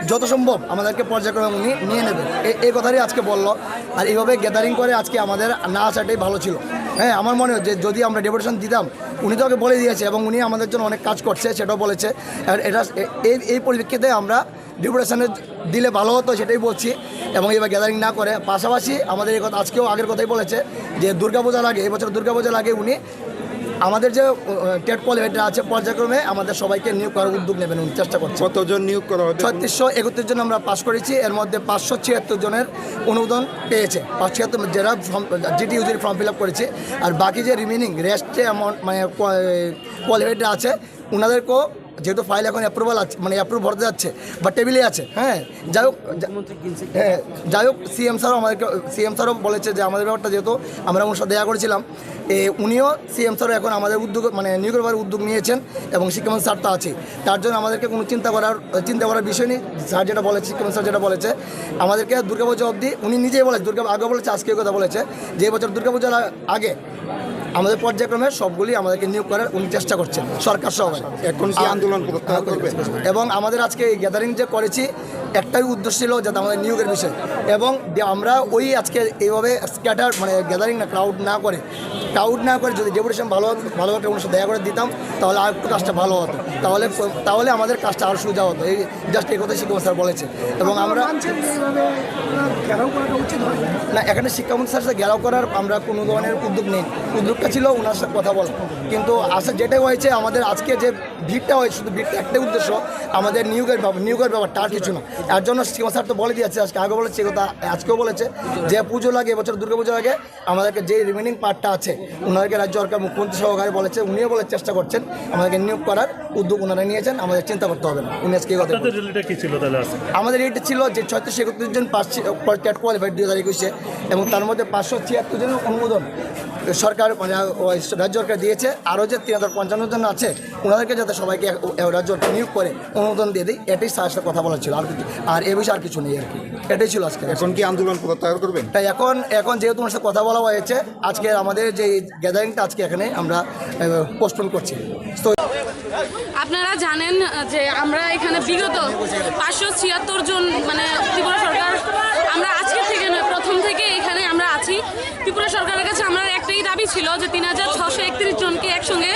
যত সম্ভব আমাদেরকে পর্যায়ক্রমে উনি নিয়ে নেবেন। এ-, এই কথাটাই আজকে বললো। আর এইভাবে গ্যাদারিং করে আজকে আমাদের না আসাটাই ভালো ছিল। হ্যাঁ, আমার মনে হয় যে যদি আমরা ডেপুটেশন দিতাম, উনি তো আগে বলে দিয়েছে এবং উনি আমাদের জন্য অনেক কাজ করছে, সেটাও বলেছে। আর এটা, এ-, এই, এই পরিপ্রেক্ষিতে আমরা ডেপুটেশনে দিলে ভালো হতো, সেটাই বলছি। এবং এবার গ্যাদারিং না করে, পাশাপাশি আমাদের এই কথা, আজকেও আগের কথাই বলেছে যে দুর্গাপূজার আগে, এবছর দুর্গাপূজার আগে উনি আমাদের যে, আহ, টেট কোয়ালিফাইডরা আছে, পর্যায়ক্রমে আমাদের সবাইকে নিয়োগ করার উদ্যোগ নেবেন উনি, চেষ্টা করছেন। কতজন নিয়োগ করা হবে? ছত্রিশশো একত্রিশ জন আমরা পাস করেছি, এর মধ্যে পাঁচশো ছিয়াত্তর জনের অনুমোদন পেয়েছে। পাঁচশো ছিয়াত্তর যারা ফর্ম, জিটিইউজির ফর্ম ফিল আপ করেছে, আর বাকি যে রিমেনিং রেস্টে এমন মানে কোয়া-, কোয়ালিফাইডরা আছে, ওনাদেরকেও, যেহেতু ফাইল এখন অ্যাপ্রুভাল আছে, মানে অ্যাপ্রুভ হতে যাচ্ছে বা টেবিলে আছে, হ্যাঁ, যাই হোক, যা-, হ্যাঁ, যাই হোক, সিএম স্যারও আমাদেরকে, সিএম স্যারও বলেছে যে আমাদের ব্যাপারটা যেহেতু আমরা ওনার সাথে দেখা করেছিলাম, এ, উনিও, সিএম স্যারও এখন আমাদের উদ্যোগ, মানে নিয়োগের ব্যাপারে উদ্যোগ নিয়েছেন এবং শিক্ষামন্ত্রী স্যার তো আছেই, তার জন্য আমাদেরকে কোনো চিন্তা করার, চিন্তা করার বিষয় নেই। স্যার যেটা বলেছে, শিক্ষামন্ত্রী স্যার যেটা বলেছে, আমাদেরকে দুর্গাপূজা অবধি, উনি নিজেই বলেছে, দুর্গা আগে বলেছে, আজকে এই কথা বলেছে যে এই বছর দুর্গাপূজার আগে আমাদের পর্যায়ক্রমে সবগুলি আমাদেরকে নিয়োগ করার উনি চেষ্টা করছেন, সরকার সহ। এখন কি আন্দোলন প্রত্যাহার করবে? এবং আমাদের আজকে এই গ্যাদারিং যে করেছি, একটাই উদ্দেশ্য ছিল যাতে আমাদের নিয়োগের বিষয়, এবং ডে-, আমরা ওই আজকে এইভাবে স্ক্যাটার, মানে গ্যাদারিং না, ক্রাউড না করে, ক্রাউড না করে যদি ডেপুটেশন ভালো, ভালো একটা অনুষ্ঠান দয়া করে দিতাম, তাহলে আর একটু কাজটা ভালো হতো, তাহলে, তাহলে আমাদের কাজটা আরও সোজা হতো। এই জাস্ট এই কথা শিক্ষামন্ত্রী স্যার বলেছে। এবং আমরা মানছেন যে এইভাবে ঘেরাও করাটা উচিত হয়? না, এখানে শিক্ষামন্ত্রী স্যার সাথে ঘেরাও করার আমরা কোনো ধরনের উদ্যোগ নেই। উদ্যোগটা ছিল ওনার সাথে কথা বলা, কিন্তু আসলে যেটা হয়েছে, আমাদের আজকে যে ভিড়টা হয়েছে, শুধু ভিড়টা একটাই উদ্দেশ্য, আমাদের নিয়োগের ব্যাপার, নিয়োগের ব্যাপারটা, আর কিছু না। তার জন্য শিক্ষামন্ত্রী স্যার তো বলে দিয়েছে আজকে, আগে বলেছে কথা, আজকেও বলেছে যে পুজো লাগে, এবছর দুর্গাপুজো লাগে, আমাদেরকে যে রিমেনিং পার্টটা আছে, ওনাদেরকে রাজ্য সরকার মুখ্যমন্ত্রী সহকারে বলেছে, উনিও বলে চেষ্টা করছেন আমাদেরকে নিয়োগ করার উদ্যোগ ওনারা নিয়েছেন, আমাদের চিন্তা করতে হবে না। উনি আজকে এই কথা আপনাদের বলেছেন। রিলেটা কি ছিল তাহলে আজকে? আমাদের এটা ছিল যে ছয়ত্রিশ একত্রিশ জন পাস ছি-, টেট কোয়ালিফাইড দুই হাজার একুশে, এবং তার মধ্যে পাঁচশো ছিয়াত্তর জনের অনুমোদন সরকার, মানে, ওই রাজ্য সরকার দিয়েছে। আরও যে তিন হাজার পঞ্চান্ন জন আছে, ওনাদেরকে যাতে সবাইকে এক-, এক রাজ্য সরকার নিয়োগ করে অনুমোদন দিয়ে দিই, এটাই স্যারের সাথে কথা বলা ছিল, আর কিছু, আর এ বিষয়ে আর কিছু নেই আর কি। এটাই ছিল আজকে। এখন কি আন্দোলন প্রত্যাহার করবেন? তাই এখন, এখন যেহেতু ওনার সাথে কথা বলা হয়েছে, আজকে আমাদের যে গ্যাদারিংটা আজকে এখানে আমরা, আহ, পোস্টপোন করছি। তো আপনারা জানেন, আহ, যে আমরা এখানে বিগত পাঁচশো ছিয়াত্তর জন, মানে, ত্রিপুরা সরকার, আমরা আজকে থেকে নয়, প্রথম থেকে এখানে আমরা আছি। ত্রিপুরা সরকারের কাছে আমরা একটাই দাবি ছিল যে তিন হাজার ছশো একত্রিশ জনকে একসঙ্গে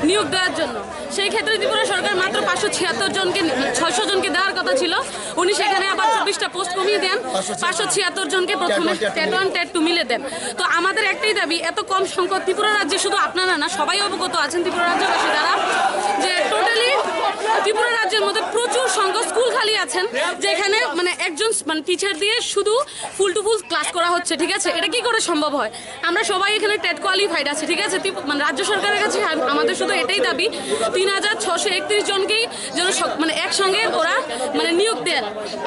নিয়োগ দেওয়ার জন্য। সেই ক্ষেত্রে ত্রিপুরা সরকার মাত্র পাঁচশো ছিয়াত্তর জনকে, ছয়শো জনকে দেওয়ার কথা ছিল, উনি সেখানে আবার চব্বিশটা পোস্ট কমিয়ে দেন, পাঁচশো ছিয়াত্তর জনকে প্রথমে টেট ওয়ান, টেট টু মিলে দেন। তো আমাদের একটাই দাবি, এত কম সংখ্যক, ত্রিপুরা রাজ্যে শুধু আপনারা না, সবাই অবগত আছেন ত্রিপুরা রাজ্যবাসী যারা, যে টোটালি ত্রিপুরা রাজ্যের মধ্যে প্রচুর সংখ্যক স্কুল খালি আছেন, যেখানে মানে একজন মানে টিচার দিয়ে শুধু ফুল টু ফুল ক্লাস করা হচ্ছে, ঠিক আছে? এটা কি করে সম্ভব হয়? আমরা সবাই এখানে টেট কোয়ালিফাইড আছি, ঠিক আছে? ত্রিপু-, মানে, রাজ্য সরকারের কাছে আম-, আমাদের শুধু এটাই দাবি, তিন হাজার ছশো একত্রিশ জনকেই যেন সব, মানে, একসঙ্গে ওরা, মানে, নিয়োগ দেন।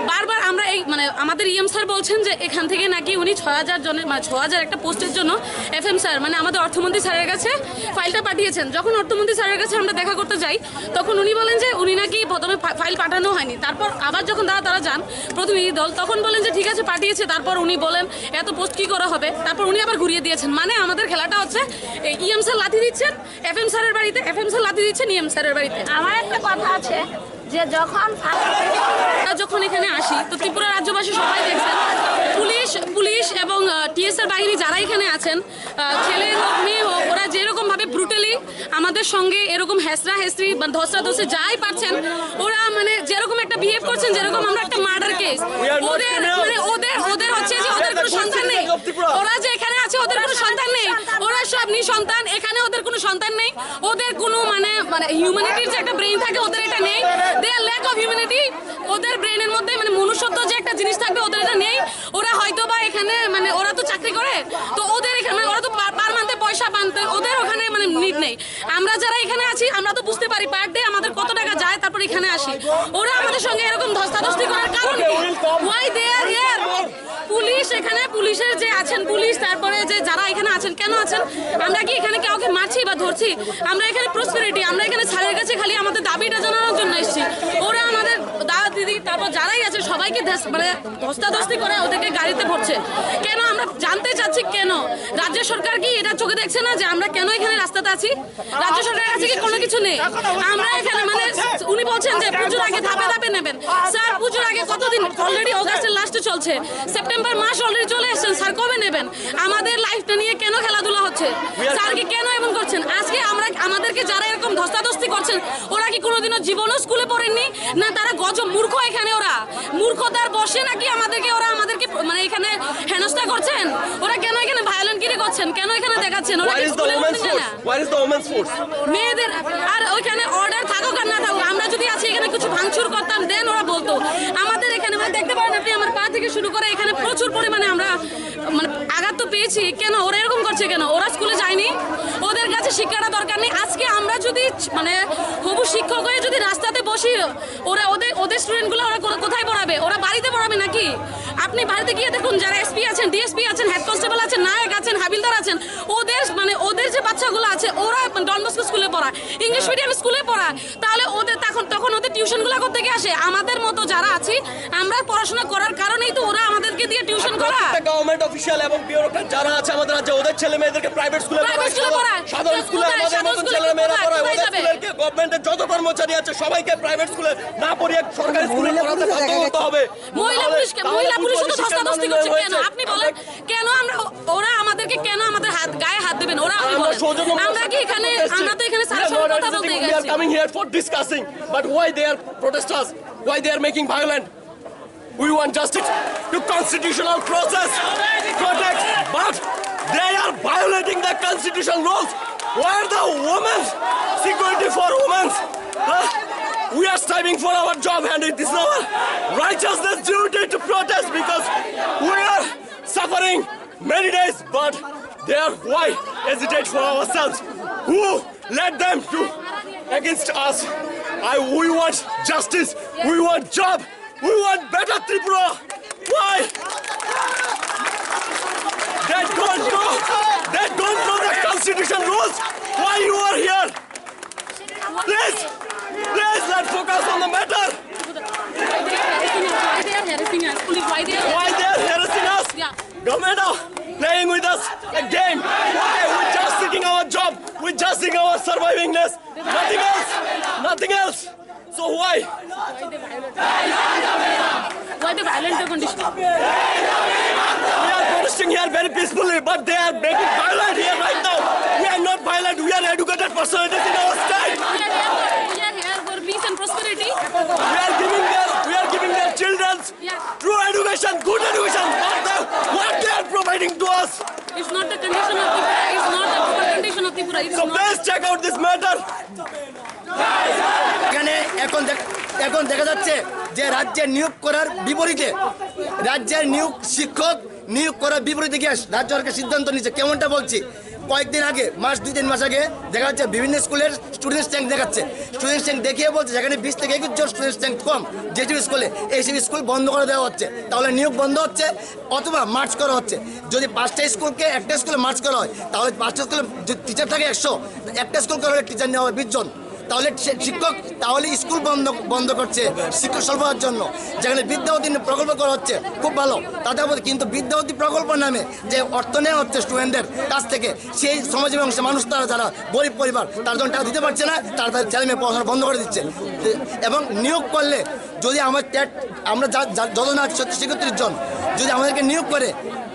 বারবার আমরা এই, মানে, আমাদের ইএম স্যার বলছেন যে এখান থেকে নাকি উনি ছয় হাজার জনের, মানে, ছয় হাজার একটা পোস্টের জন্য এফএম স্যার, মানে, আমাদের অর্থমন্ত্রী স্যারের কাছে ফাইলটা পাঠিয়েছেন। যখন অর্থমন্ত্রী স্যারের কাছে আমরা দেখা করতে যাই, তখন উনি বলেন যে উনি নাকি প্রথমে ফা-, ফাইল পাঠানো হয়নি, তারপর আবার যখন তারা, তারা যান প্রতিনিধি দল, তখন বলেন যে ঠিক আছে, পাঠিয়েছে। তারপর উনি বলেন এত পোস্ট কি করে হবে, তারপর উনি আবার ঘুরিয়ে দিয়েছেন। মানে আমাদের খেলাটা হচ্ছে ইএম স্যার লাথি দিচ্ছেন এফএম স্যারের বাড়িতে, এফএম স্যার লাথি দিচ্ছেন ইএম স্যারের বাড়িতে। আমার একটা কথা আছে যে যখন আমরা যখন এখানে আসি, তো ত্রিপুরা রাজ্যবাসী সবাই দেখছেন, পুলিশ, পুলিশ এবং টিএসআর বাহিনী যারা এখানে আছেন, আহ, ছেলে হোক, মেয়ে হোক, ওরা যেরকম ভাবে ব্রুটালি আমাদের সঙ্গে এরকম হেসরা হেসরি বা ধসরা ধসে যাই পারছেন, ওরা, মানে, যেরকম একটা বিহেভ করছেন, যেরকম আমরা একটা মার্ডার কেস। ওদের, মানে, ওদের, ওদের হচ্ছে যে ওদের কোনো সন্তান নেই। ওরা যে এখানে আছে, ওদের কোনো সন্তান নেই। ওরা সব নিঃসন্তান, এখানে ওদের কোনো সন্তান নেই। ওদের কোনো, মানে, মানে, হিউম্যানিটির যে একটা ব্রেইন থাকে, ওদের এটা নেই। They are lack of humanity। ওদের ব্রেইনের মধ্যে, মানে, মনুষ্যত্ব যে একটা জিনিস থাকবে, ওদের এটা নেই। ওরা হয়তো বা এখানে, মানে, ওরা তো চাকরি করে, তো ওদের এখানে, মানে, ওরা তো পার, পার মান্থে পয়সা পান, তো ওদের ওখানে, মানে, নিড নেই। আমরা যারা এখানে আছি, আমরা তো বুঝতে পারি পার ডে আমাদের কত টাকা যায়, তারপর এখানে আসি, ওরা আমাদের সঙ্গে এরকম ধস্তাধস্তি করার কারণ কি? Why they are here? Police, এখানে পুলিশের যে আছেন, পুলিশ, তারপরে যে যারা এখানে আছেন, কেন আছেন? আমরা কি এখানে কাউকে মারছি বা ধরছি? আমরা এখানে প্রসপেরিটি, আমরা এখানে স্যারের কাছে খালি আমাদের দাবিটা জানানোর জন্য এসেছি। ওরা আমাদের দাদা দিদি, তারপর যারাই আছে, সবাইকে ধস-, মানে ধস্তাধস্তি করে ওদেরকে গাড়িতে ভরছে। কেন? আমরা জানতে চাচ্ছি কেন। রাজ্য সরকার কি এটা চোখে দেখছে না যে আমরা কেন এখানে রাস্তাতে আছি? রাজ্য সরকারের কাছে কি কোনো কিছু নেই? আমরা এখানে, মানে, উনি বলছেন যে পুজোর আগে ধাপে ধাপে নেবেন। স্যার, পুজোর আগে কতদিন? অলরেডি অগাস্টের লাস্টে চলছে, সেপ্টেম্বর মাস অলরেডি চলে এসেছেন। স্যার, কবে নেবেন? আমাদের লাইফটা নিয়ে কেন খেলাধুলা হচ্ছে? স্যার কি কেন এমন করছেন? আজকে আমরা, আমাদেরকে যারা এরকম ধস্তাধস্তি করছেন, ওরা কি কোনোদিনও জীবনও স্কুলে পড়েননি? না, তারা গজব মূর্খ এখানে ওরা। মূর্খতার বশে নাকি আমাদেরকে ওরা আমাদেরকে, মানে, এখানে হেনস্থা করছেন? ওরা কেন এখানে ভায়োলেন্ট গিরি করছেন? কেন এখানে দেখাচ্ছেন? ওরা Where কি is the স্কুলে women's কোনোদিন যায় force? না? Where is the women's force? মেয়েদের আর ওইখানে অর্ডার থাকুক আর না থাকুক, আমরা যদি আছি এখানে কিছু ভাঙচুর করতাম, দেন ওরা বলতো। আমাদের এখানে, মানে, দেখতে পারেন আপনি, আমার পা থেকে শুরু করে এখানে প্রচুর পরিমাণে আমরা, মানে, আঘাত তো পেয়েছি। কেন ওরা এরকম করছে? কেন ওরা স্কুলে যায়নি? ওদের কাছে শিক্ষাটা দরকার নেই। আজকে আমরা যদি, মানে, হবু শিক্ষক হয়ে যদি রাস্তাতে বসি, ওরা ওদের, ওদের স্টুডেন্টগুলো ওরা কো-, কোথায় পড়াবে? ওরা বাড়িতে পড়াবে নাকি? আপনি বাড়িতে গিয়ে দেখুন, যারা এসপি আছেন, ডিএসপি আছেন, হেড কনস্টেবল আছেন, নায়ক আছেন, হাবিলদার আছেন, ওদের, মানে, ওদের যে বাচ্চাগুলো আছে, ওরা ডন বস্কো স্কুলে পড়া, ইংলিশ মিডিয়াম স্কুলে পড়া, তাহলে ওদের তখন, তখন ওদের টিউশনগুলো কোত্থেকে আসে? আমাদের মতো যারা আছি, আমরা পড়াশোনা করার কারণেই তো ওরা আমাদেরকে দিয়ে টিউশন করা। প্রত্যেকটা গভর্নমেন্ট অফিসিয়াল এবং বিউরোক্র্যাট যারা আছে আমাদের রাজ্যে, ওদের ছেলে মেয়েদেরকে প্রাইভেট স্কুলে প্রাইভেট পড়ায়, স্কুলে সাধারণ, পড়ায়। সাধারণ স্কুলে কোথায়? আমাদের সাধারণ মতন স্কুলে ছেলে মেয়েরা কোথায়? পড়ায়। কোথায় ওদের যাবে? স্কুলের কি গভর্নমেন্টের যত কর্মচারী আছে সবাইকে প্রাইভেট স্কুলে না পড়িয়ে সরকারি স্কুলে পড়াতে বাধ্য করতে হবে। মহিলা তাহলে, পুলিশকে, তাহলে মহিলা পুলিশ পরিপূর্ণ পুলিশও তো শিক্ষার মান ধস্তাধস্তি উন্নয়ন করছে। হয়েছে। কেন? আপনি বলেন, আমরা কেন আমাদেরকে, কেন আমাদের হাত, গায়ে হাত দেবেন? ওরা আপনি আমরা বলেন। সৌজন্য আমরা কি এখানে, আমরা তো এখানে স্যারের সঙ্গে কথা বলতে We are গেছি। Coming here for discussing, but why they are protesters? Why they are making violent? We want justice to constitutional process protect, but they are violating the constitution rules. Where the women's security for women's? Huh? We are striving for our job and it is our righteousness duty to protest because we are suffering many days, but they are why hesitate for ourselves? Who led them to against us? I, we want justice. We want job. We want better Tripura. Why? They don't know. They don't know the constitution rules. Why you are here? Please, please, let's focus on the matter. Why they are harassing us? Why they are harassing us? Police, why they are Why they are harassing us? Yeah. Government are playing with us a game. Why? We're just seeking our job. We're just seeking our survivingness. Nothing else. Nothing else. So why? Why the violent condition? We are protesting here very peacefully, but they are making violent here right now. We are not violent. We are educated personalities in our state. We are here for, we are here for peace and prosperity. We are giving their, we are giving their children Yeah. true education, good education. What the, what they are providing to us? It's not the condition of Tripura. It's not the proper condition of Tripura. It's So not. Please check out this matter. এখানে এখন দেখ-, এখন দেখা যাচ্ছে যে রাজ্যে নিয়োগ করার বিপরীতে, রাজ্যের নিয়োগ, শিক্ষক নিয়োগ করার বিপরীতে গিয়ে রাজ্য সরকার সিদ্ধান্ত নিচ্ছে। কেমনটা বলছি, কয়েকদিন আগে, মাস, দুই তিন মাস আগে দেখা যাচ্ছে বিভিন্ন স্কুলের স্টুডেন্টস ট্যাঙ্ক দেখাচ্ছে। স্টুডেন্টস ট্যাঙ্ক দেখিয়ে বলছে যেখানে বিশ থেকে একুশ জন স্টুডেন্টস ট্যাঙ্ক কম, যেসব স্কুলে, এইসব স্কুল বন্ধ করে দেওয়া হচ্ছে। তাহলে নিয়োগ বন্ধ হচ্ছে অথবা মার্জ করা হচ্ছে। যদি পাঁচটা স্কুলকে একটা স্কুলে মার্জ করা হয়, তাহলে পাঁচটা স্কুলে যদি টিচার থাকে একশো, একটা স্কুল করে টিচার নেওয়া হবে বিশ জন। তাহলে সে শিক্ষক, তাহলে স্কুল বন্ধ, বন্ধ করছে শিক্ষক স্বল্প হওয়ার জন্য। যেখানে বিদ্যাপতি প্রকল্প করা হচ্ছে, খুব ভালো, তাদের মধ্যে। কিন্তু বিদ্যাপতি প্রকল্প নামে যে অর্থ নেওয়া হচ্ছে স্টুডেন্টদের কাছ থেকে, সেই সমাজের অংশের মানুষ, তারা যারা গরিব পরিবার, তার জন্য টাকা দিতে পারছে না, তারা তাদের ছেলে মেয়ে পড়াশোনা বন্ধ করে দিচ্ছে। এবং নিয়োগ করলে যদি আমার টেট, আমরা যা, যা, যত না আছি সত্তর ছেষট্টি জন, যদি আমাদেরকে নিয়োগ করে,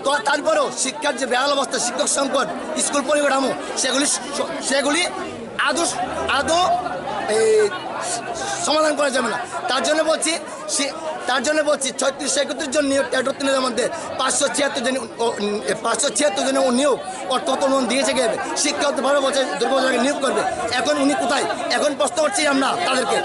তো তারপরেও শিক্ষার যে বেহাল অবস্থা, শিক্ষক সংকট, স্কুল পরিকাঠামো, সেগুলি স-, সেগুলি আদৌ, আদৌ এই সমাধান করা যাবে না। তার জন্য বলছি, সে, তার জন্য বলছি, ছত্রিশ একত্রিশ জন নিয়োগ টেট উত্তীর্ণদের মধ্যে পাঁচশো ছিয়াত্তর জন, ও, উম, এ, পাঁচশো ছিয়াত্তর জনের নিয়োগ অর্থ মন্ত্রী দিয়েছে গিয়ে, শিক্ষা হতে বারো বছর দুর্গা পূজার আগে নিয়োগ করবে। এখন উনি কোথায়? এখন প্রশ্ন করছি আমরা তাদেরকে।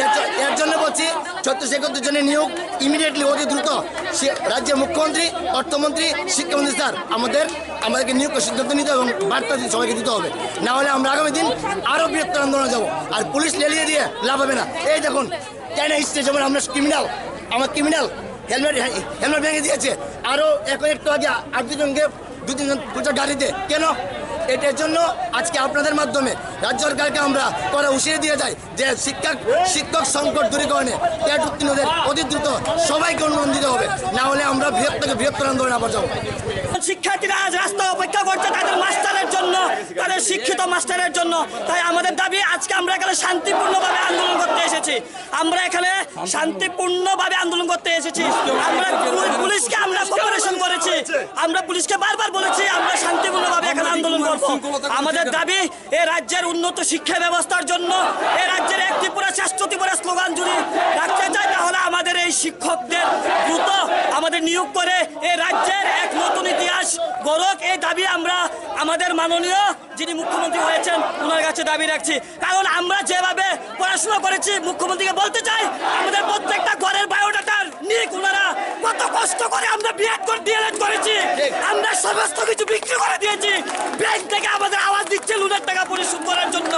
এর জ-, এর জন্য বলছি, ছত্রিশ একত্রিশ জনের নিয়োগ ইমিডিয়েটলি, অতি দ্রুত সে রাজ্যের মুখ্যমন্ত্রী, অর্থমন্ত্রী, শিক্ষামন্ত্রী স্যার আমাদের, আমাদেরকে নিয়োগ সিদ্ধান্ত নিতে হবে এবং বার্তা দিয়ে সবাইকে দিতে হবে। না হলে আমরা আগামী দিন আরো বৃহত্তর আন্দোলনে যাবো। আর পুলিশ লেলিয়ে দিয়ে লাভ হবে না। এই দেখুন, কেন হিস্ট্রি যেমন আমরা ক্রিমিনাল, আমার ক্রিমিনাল হেলমেট, হেলমেট ভেঙে দিয়েছে। আরো এখন একটু আগে আট দুজনকে, দু তিনজন পুলিশের গাড়িতে। কেন? এটার জন্য আজকে আপনাদের মাধ্যমে রাজ্য সরকারকে আমরা করা হুঁশিয়ারি দিয়ে যাই যে শিক্ষক, শিক্ষক সংকট দূরীকরণে টেট উত্তীর্ণদের অতি দ্রুত সবাইকে অনুমোদন দিতে হবে, না হলে আমরা বৃহত্তর, বৃহত্তর আন্দোলনে আবার যাবো। শিক্ষার্থীরা আজ রাস্তায় অপেক্ষা করছে তাদের মাস্টারের জন্য, তাদের শিক্ষিত মাস্টারের জন্য। তাই আমাদের দাবি, আজকে আমরা এখানে শান্তিপূর্ণভাবে আন্দোলন করতে এসেছি। আমরা এখানে শান্তিপূর্ণভাবে আন্দোলন করতে এসেছি। আমরা পুলি-, পুলিশকে আমরা কোঅপারেশন করেছি, আমরা পুলিশকে বারবার বলেছি আমরা শান্তিপূর্ণভাবে এখানে আন্দোলন করব। আমাদের দাবি, এ রাজ্যের উন্নত শিক্ষা ব্যবস্থার জন্য, এ রাজ্যের এক ত্রিপুরা শ্রেষ্ঠ ত্রিপুরা স্লোগান যদি রাখতে চাই, তাহলে আমাদের এই শিক্ষকদের দ্রুত আমাদের নিয়োগ করে এ রাজ্যের এক নতুন ইতিহাস গড়ুক, এই দাবি আমরা আমাদের মাননীয় যিনি মুখ্যমন্ত্রী হয়েছেন, ওনার কাছে দাবি রাখছি। কারণ আমরা যেভাবে পড়াশোনা করেছি, মুখ্যমন্ত্রীকে বলতে চাই, আমাদের প্রত্যেকটা ঘরের বায়োডাটার নিক ওনারা। কত কষ্ট করে আমরা বিএড করে, ডিএলএড করেছি, আমরা সমস্ত কিছু বিক্রি করে দিয়েছি। ব্যাংক থেকে আমাদের আওয়াজ দিচ্ছে লোনের টাকা পরিশোধ করার জন্য।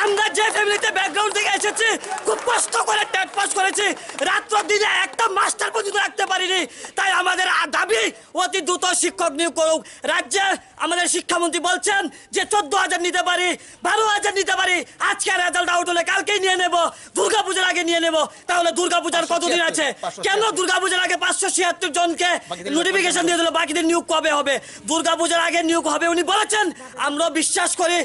আমরা যে ফ্যামিলিতে, ব্যাকগ্রাউন্ড থেকে এসেছি, খুব কষ্ট করে টেট পাস করেছি, রাত্র দিনে একটা মাস্টার পর্যন্ত রাখতে পারিনি। তাই আমাদের আ-, দাবি, অতি দ্রুত শিক্ষক নিয়োগ করুক। রাজ্যে আমাদের শিক্ষামন্ত্রী বলছেন যে চোদ্দ হাজার নিতে পারি, বারো হাজার নিতে পারি, আজকে রেজাল্ট আউট হলে কালকেই নিয়ে নেব, দুর্গাপূজার আগে নিয়ে নেব। তাহলে দুর্গাপূজার কতদিন আছে? কেন দুর্গাপূজার আগে পাঁচশো ছিয়াত্তর জনকে নোটিফিকেশন দিয়ে দিল, বাকিদের নিয়োগ কবে হবে? দুর্গাপূজার আগে নিয়োগ হবে উনি বলেছেন। আমরা বিশ্বাস করি,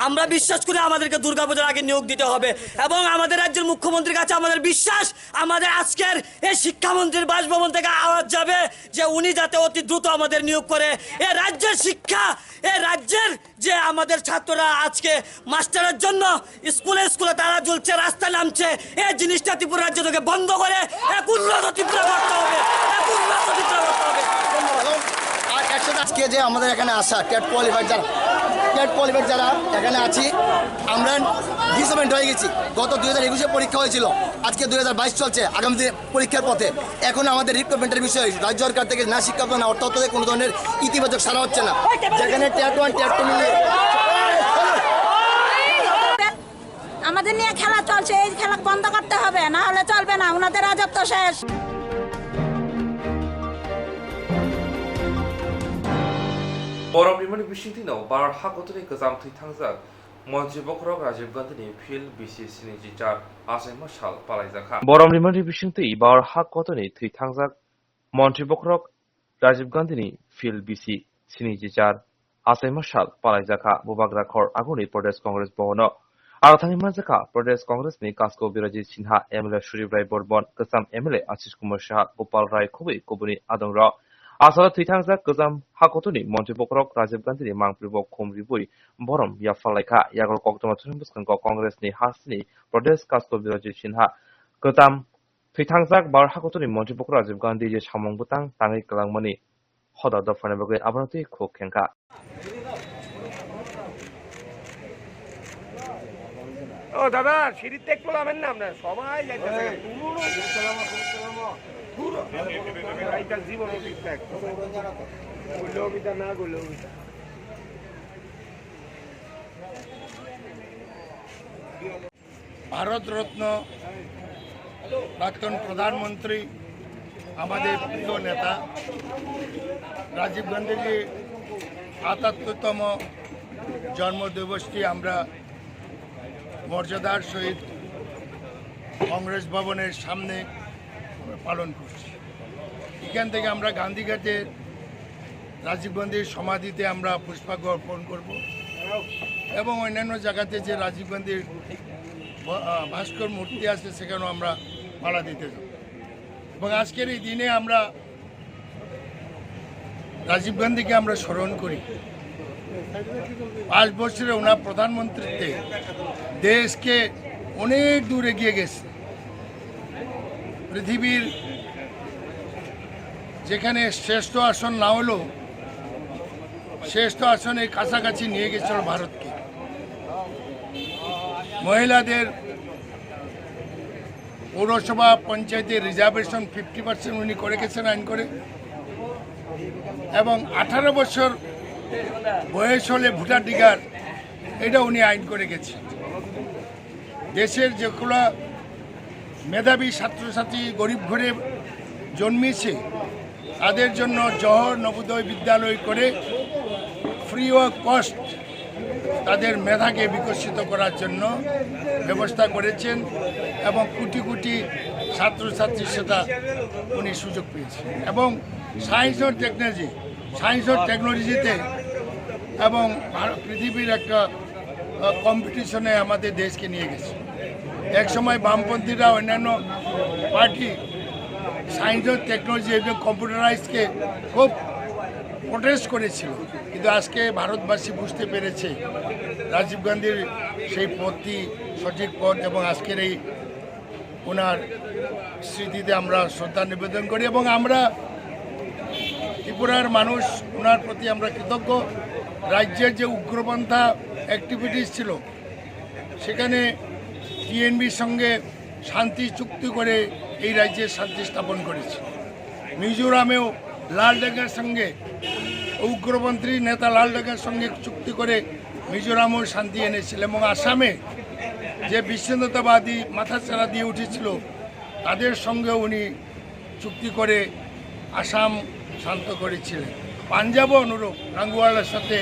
আমরা বিশ্বাস করি আমাদেরকে দুর্গাপূজার আগে নিয়োগ দিতে হবে। এবং আমাদের রাজ্যের মুখ্যমন্ত্রীর কাছে আমাদের বিশ্বাস, আমাদের আজকের এই শিক্ষামন্ত্রীর বাসভবন থেকে আওয়াজ যাবে যে উনি যাতে অতি দ্রুত আমাদের নিয়োগ করে। এ রাজ্যের শিক্ষা, এ রাজ্যের যে আমাদের ছাত্ররা আজকে মাস্টারের জন্য স্কুলে স্কুলে তালা ঝুলছে, রাস্তায় নামছে, এই জিনিসটা ত্রিপুরা রাজ্য থেকে বন্ধ করে এক উন্নত ত্রিপুরা করতে হবে, এক উন্নত ত্রিপুরা করতে হবে। ধন্যবাদ। আর একসাথে আজকে যে আমাদের এখানে আসা টেট কোয়ালিফাইড যারা, টেট কোয়ালিফাইড যারা এখানে আছি, আমরা ডিসঅ্যাপয়েন্ট হয়ে গেছি। গত দুই হাজার একুশে পরীক্ষা হয়েছিল, আজকে দুই হাজার বাইশ চলছে, আগামী দিনে পরীক্ষার পথে। এখন আমাদের রিক্রুটমেন্টের বিষয়ে রাজ্য সরকার থেকে না শিক্ষা, না অর্থ, অর্থ থেকে কোনো ধরনের ইতিবাচক সাড়া হচ্ছে না। যেখানে টেট ওয়ান, টেট টু মিলিয়ে আমাদের নিয়ে খেলা চলছে, এই খেলা বন্ধ করতে হবে, না হলে চলবে না, ওনাদের রাজত্ব শেষ। Borok rimani bisingtwi no Bharat hakotoni kwcham thwi thangjak Montri bokhorok Rajiv Gandhini Phil B C sinichi char achaima sal palaijakha. Borom rimani bisingtwi Bharat hakotoni thwi thangjak Montri bokhorok Rajiv Gandhini Phil B C sinichi char achaima sal palaijakha Bubagra Khor aguni Pradesh Congress Bhavan o. Aro thani manjakha Pradesh Congress ni Kasko Birajit Sinha, M L A Surib Rai Bormon, kwcham M L A Ashish Kumar Saha, Gopal Rai khobwi kubuni adongrok. Asalo thwi thangjak kwcham hakotoni Montri bokhorok Rajiv Gandhini mangpili bo khum ribwi borom yapharlaikha. Yagrok koktwma thwngwi bwskango Congress ni hasini Pradesh Kasko Birajit Sinha kwcham thwi thangjak Bharat hakotoni Montri bokhorok Rajiv Gandhi je samung bwtang tangwi kwlangmani hoda dophani bagwi abono twi khuk khengkha. ও দাদা, সিঁড়িতে একটু নামেন না আপনারা, সবাই যাইতেছে। তুলুন। দূর। এইটা জীবন অতীত এক। করলেও বিতা, না করলেও বিতা। ভারতরত্ন প্রাক্তন প্রধানমন্ত্রী, আমাদের প্রিয় নেতা রাজীব গান্ধীজির আটাত্তরতম জন্মদিবসটি আমরা মর্যাদার সহিত কংগ্রেস ভবনের সামনে পালন করছি। এখান থেকে আমরা গান্ধীঘাটে রাজীব গান্ধীর সমাধিতে আমরা পুষ্পার্ঘ অর্পণ করব এবং অন্যান্য জায়গাতে যে রাজীব গান্ধীর ভ-, আহ, ভাস্কর মূর্তি আছে, সেখানেও আমরা মালা দিতে যাব। এবং আজকের এই দিনে আমরা রাজীব গান্ধীকে আমরা স্মরণ করি। পাঁচ বছরে ওনার প্রধানমন্ত্রীত্বে দেশকে অনেক দূর এগিয়ে গেছে। পৃথিবীর যেখানে শ্রেষ্ঠ আসন না হলেও শ্রেষ্ঠ আসনে কাছাকাছি নিয়ে গেছিল ভারতকে। মহিলাদের পৌরসভা, পঞ্চায়েতে রিজার্ভেশন ফিফটি পার্সেন্ট উনি করে গেছেন আইন করে, এবং আঠারো বছর বয়স হলে ভোটাধিকার, এটা উনি আইন করে গেছেন। দেশের যেগুলো মেধাবী ছাত্রছাত্রী গরিব ঘরে জন্মেছে, তাদের জন্য জওহর নবোদয় বিদ্যালয় করে ফ্রি অফ কস্ট তাদের মেধাকে বিকশিত করার জন্য ব্যবস্থা করেছেন এবং কোটি কোটি ছাত্রছাত্রী সেটা উনি সুযোগ পেয়েছেন। এবং সায়েন্স ও টেকনোলজি, সায়েন্স ও টেকনোলজিতে এবং ভার- পৃথিবীর একটা কম্পিটিশনে আমাদের দেশকে নিয়ে গেছে। এক সময় বামপন্থীরা, অন্যান্য পার্টি সায়েন্স ও টেকনোলজি এবং কম্পিউটারাইজকে খুব প্রোটেস্ট করেছিল, কিন্তু আজকে ভারতবাসী বুঝতে পেরেছে রাজীব গান্ধীর সেই পথটি সঠিক পথ, এবং আজকের এই ওনার স্মৃতিতে আমরা শ্রদ্ধা নিবেদন করি। এবং আমরা ত্রিপুরার মানুষ, ওনার প্রতি আমরা কৃতজ্ঞ। রাজ্যের যে উগ্রপন্থা অ্যাক্টিভিটিস ছিল, সেখানে টিএনবির সঙ্গে শান্তি চুক্তি করে এই রাজ্যে শান্তি স্থাপন করেছে। মিজোরামেও লালডেঙ্গার সঙ্গে, উগ্রপন্থী নেতা লালডেঙ্গার সঙ্গে চুক্তি করে মিজোরামও শান্তি এনেছিল। এবং আসামে যে বিচ্ছিন্নতাবাদী মাথাচাড়া দিয়ে উঠেছিল, তাদের সঙ্গে উনি চুক্তি করে আসাম শান্ত করেছিলেন। পাঞ্জাবও অনুরূপ, লাঙ্গুওয়ালার সাথে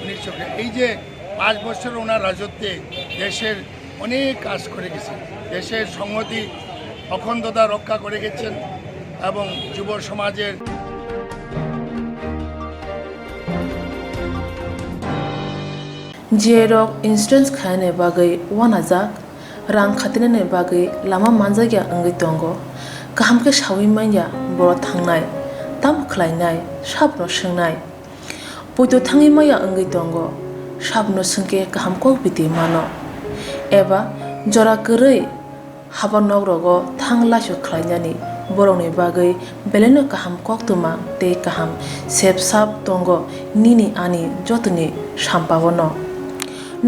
উনি চোখে, এই যে পাঁচ বছর ওনার রাজত্বে দেশের অনেক কাজ করে গেছেন। দেশের সংহতি, অখণ্ডতা রক্ষা করে গেছেন এবং যুব সমাজের J rok insurance khainani bagwi uanajak, rang khatinani bagwi lama manjakya wngwi tongo. Kaham khe saui manya borok thangnai, tamo khlainai, sabno swngnai. Poito thangwi maya wngwi tongo, sabno swngkhe kaham kok biti mano. Eba jora kwrwi haba nok rogo thang laisu khlainani borokni bagwi belaino kaham koktwma tei kaham sep sap tongo nini ani jotoni sampao no.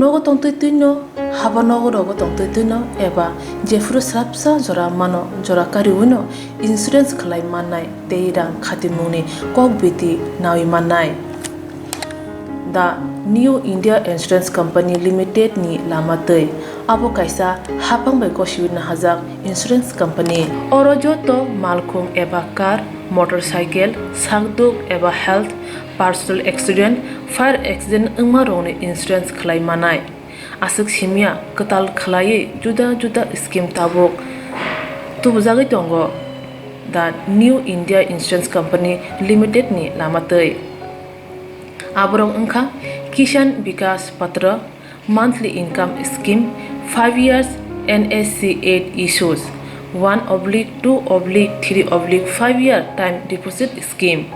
Nogo tongtwi twino, haba nogo rogo tongtwi twino eba jephuru swrapsa jora mano, jora kariwino insurance khlai mannai tei rang khatimungni kok biti nawi mannai. The New India Insurance Company Limited ni lama twi. Abo kaisa hapang bai gosiwi nahajak insurance company. Oro joto malkhung eba car, motorcycle, sakduk eba health, personal accident, fire accident wngma rokni insurance khlai manai. Aswk simya kwtal khlaiwi juda juda scheme tabuk tubujagwi tongo the New India Insurance Company Limited ni lama twi. Aborok wngkha Kisan Vikas Patra, monthly income scheme, five years N S C eight issues, one oblique two oblique three oblique five year time deposit scheme.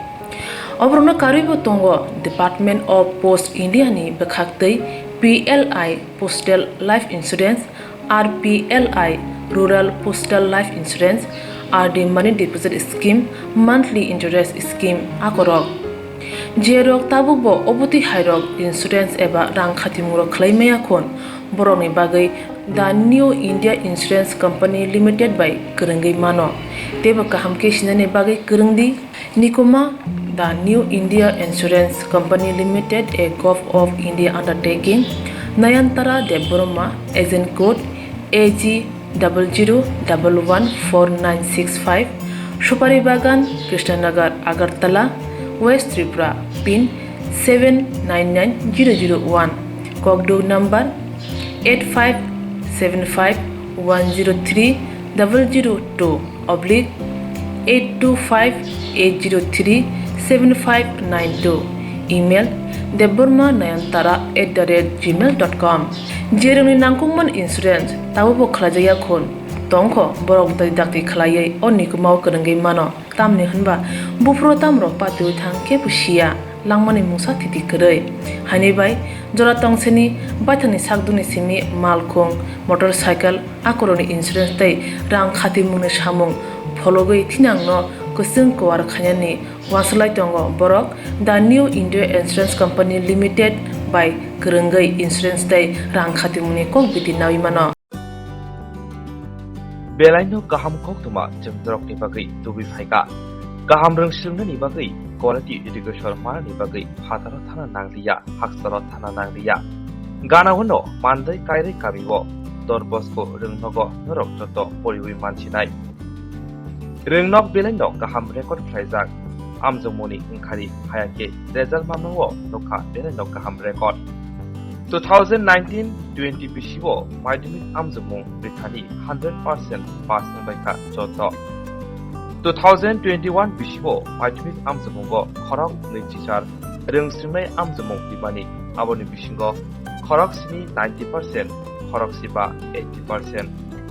Oborokno karwibo tongo Department of Post India ni bwkhaktwi P L I Postal Life Insurance, R P L I Rural Postal Life Insurance, R D Money Deposit Scheme, Monthly Interest Scheme akorok. Jerok tabukbo obotwi hairok insurance eba rang khatimungrok khlai maya khun, borokni bagwi The New India Insurance Company Limited bai kwrwngwi mano. Teibo kaham khe sinani bagwi kwrwng di. Nikuma, The New India Insurance Company Limited, a Govt of India undertaking, Nayantara Debbarma, agent code A G double zero double one four nine six five, Supari Bagan, Krishnanagar, Agartala, West Tripura, pin seven nine nine zero zero one, kokduk number eight five seven five one zero three double zero two oblique eight two five eight zero three seven five nine two, email debbarma nayantara at the rate gmail dot com. Jerokni nangkukmani insurance tabukbo khlaijakya khun tongkho, borok bwtwi dakti khlaiwi o nikumao kwrwngwi mano. Tamni hwnba buphuru tamrok patiui thang khe bo siya. langmani mungsa thiti kwrwi. Haini bai jora tongsini baithangni sakduni simi malkhung, motorcycle, akoroni insurance tei rang khatimungni samung phologwi thinangno kwchwng kuar khainani uansuk lai tongo borok The New India Insurance Company Limited bai kwrwngwi insurance tei rang khatimungni kok biti naui mano. Belaino kaham koktwma chwng norokni bagwi tubui phaikha. Kaham rwng swrwngnani bagwi quality education manani bagwi phataro thana nangliya, hakchalo thana nangliya. Ganao no mandai kairwi kamio Don Bosco rwngnogo norok joto poriwi mansinai. Rwngnok belaino kaham record khlaijak. Amjokmungni wngkhari hayakhe result mamao nokha belaino kaham record. Two thousand nineteen twenty bisio madhyamik amjokmung rithani hundred percent pass wngbaikha joto. Two thousand twenty-one bisio madhyamik amjokmungo khorok nwi chichar rwng swrwngnai amjokmung rwmani, aboni bisingo khorok sini ninety percent, khorok siba eighty percent,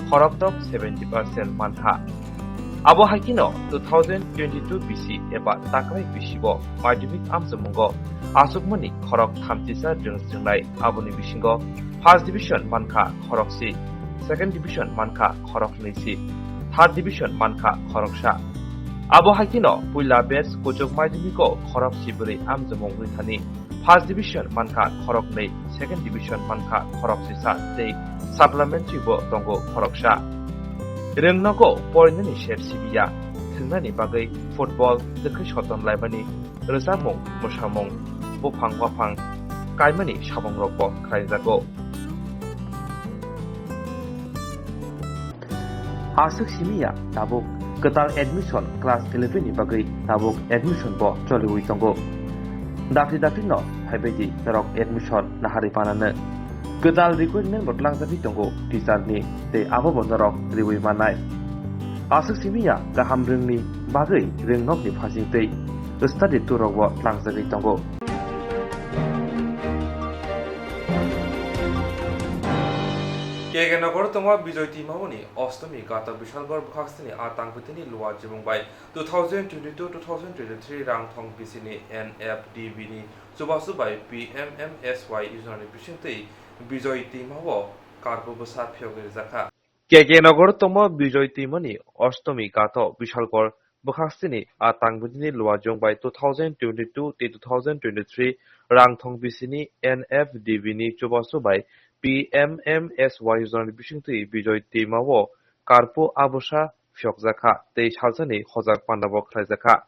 khorok dok seventy percent mankha. Abo hai kheno two thousand twenty-two bisi eba takrai bisibo madhyamik amjokmungo achukmani khorok thamchisa rwng swrwngnai, aboni bisingo first division mankha khorok si, second division mankha khorok nwi si, third division mankha khoroksa. Abo hai kheno puila batch kuchuk madhyamiko khorok sibri amjokmung rwithani first division mankha khoroknwi, second division mankha khoroksisa tei supplementary bo tongo khoroksa. Rwngnogo porinani sep sibiya, thwngnani bagwi football, twkhwi soton laimani, rwchapmung, mwsamung, buphang waphang kaimani sabongrokbo khlaijago. Aswk simi ya tabuk kwtal admission class eleven ni bagwi tabuk admission bo choliwi tongo. Dakti dakti no phaibaidi norok admission naharwi panano. Kwtal requirement bo tlangjagwi tongo teacher ni tei abo bo norok riwi mannai. Aswk simi ya kaham rwngni bagwi rwngnokni phasing tei study tour rok bo tlangjagwi tongo. K K Nogor tongma Bijoy Timamoni Ostomi Gato Bishalgor bwkhaksini a tangpitini luwa jimung bai two thousand twenty-two two thousand twenty-three rang thong bisini N F D B ni chubachu bai P M M S Y yojna ni bisingtwi Bijoy Timao karbo bwsa phiyogwi rijakha. K K Nogor tongma Bijoy Timani Ostomi Gato Bishalgor bwkhaksini a tangbidini luajong bai two thousand twenty-two tei two thousand twenty-three rang thong bisini N F D B ni chubachu bai P M M S Y yojna ni bisingtwi Bijoy Timao karpo abosa phiyokjakha tei salsani hojak pandabo khlaijakha.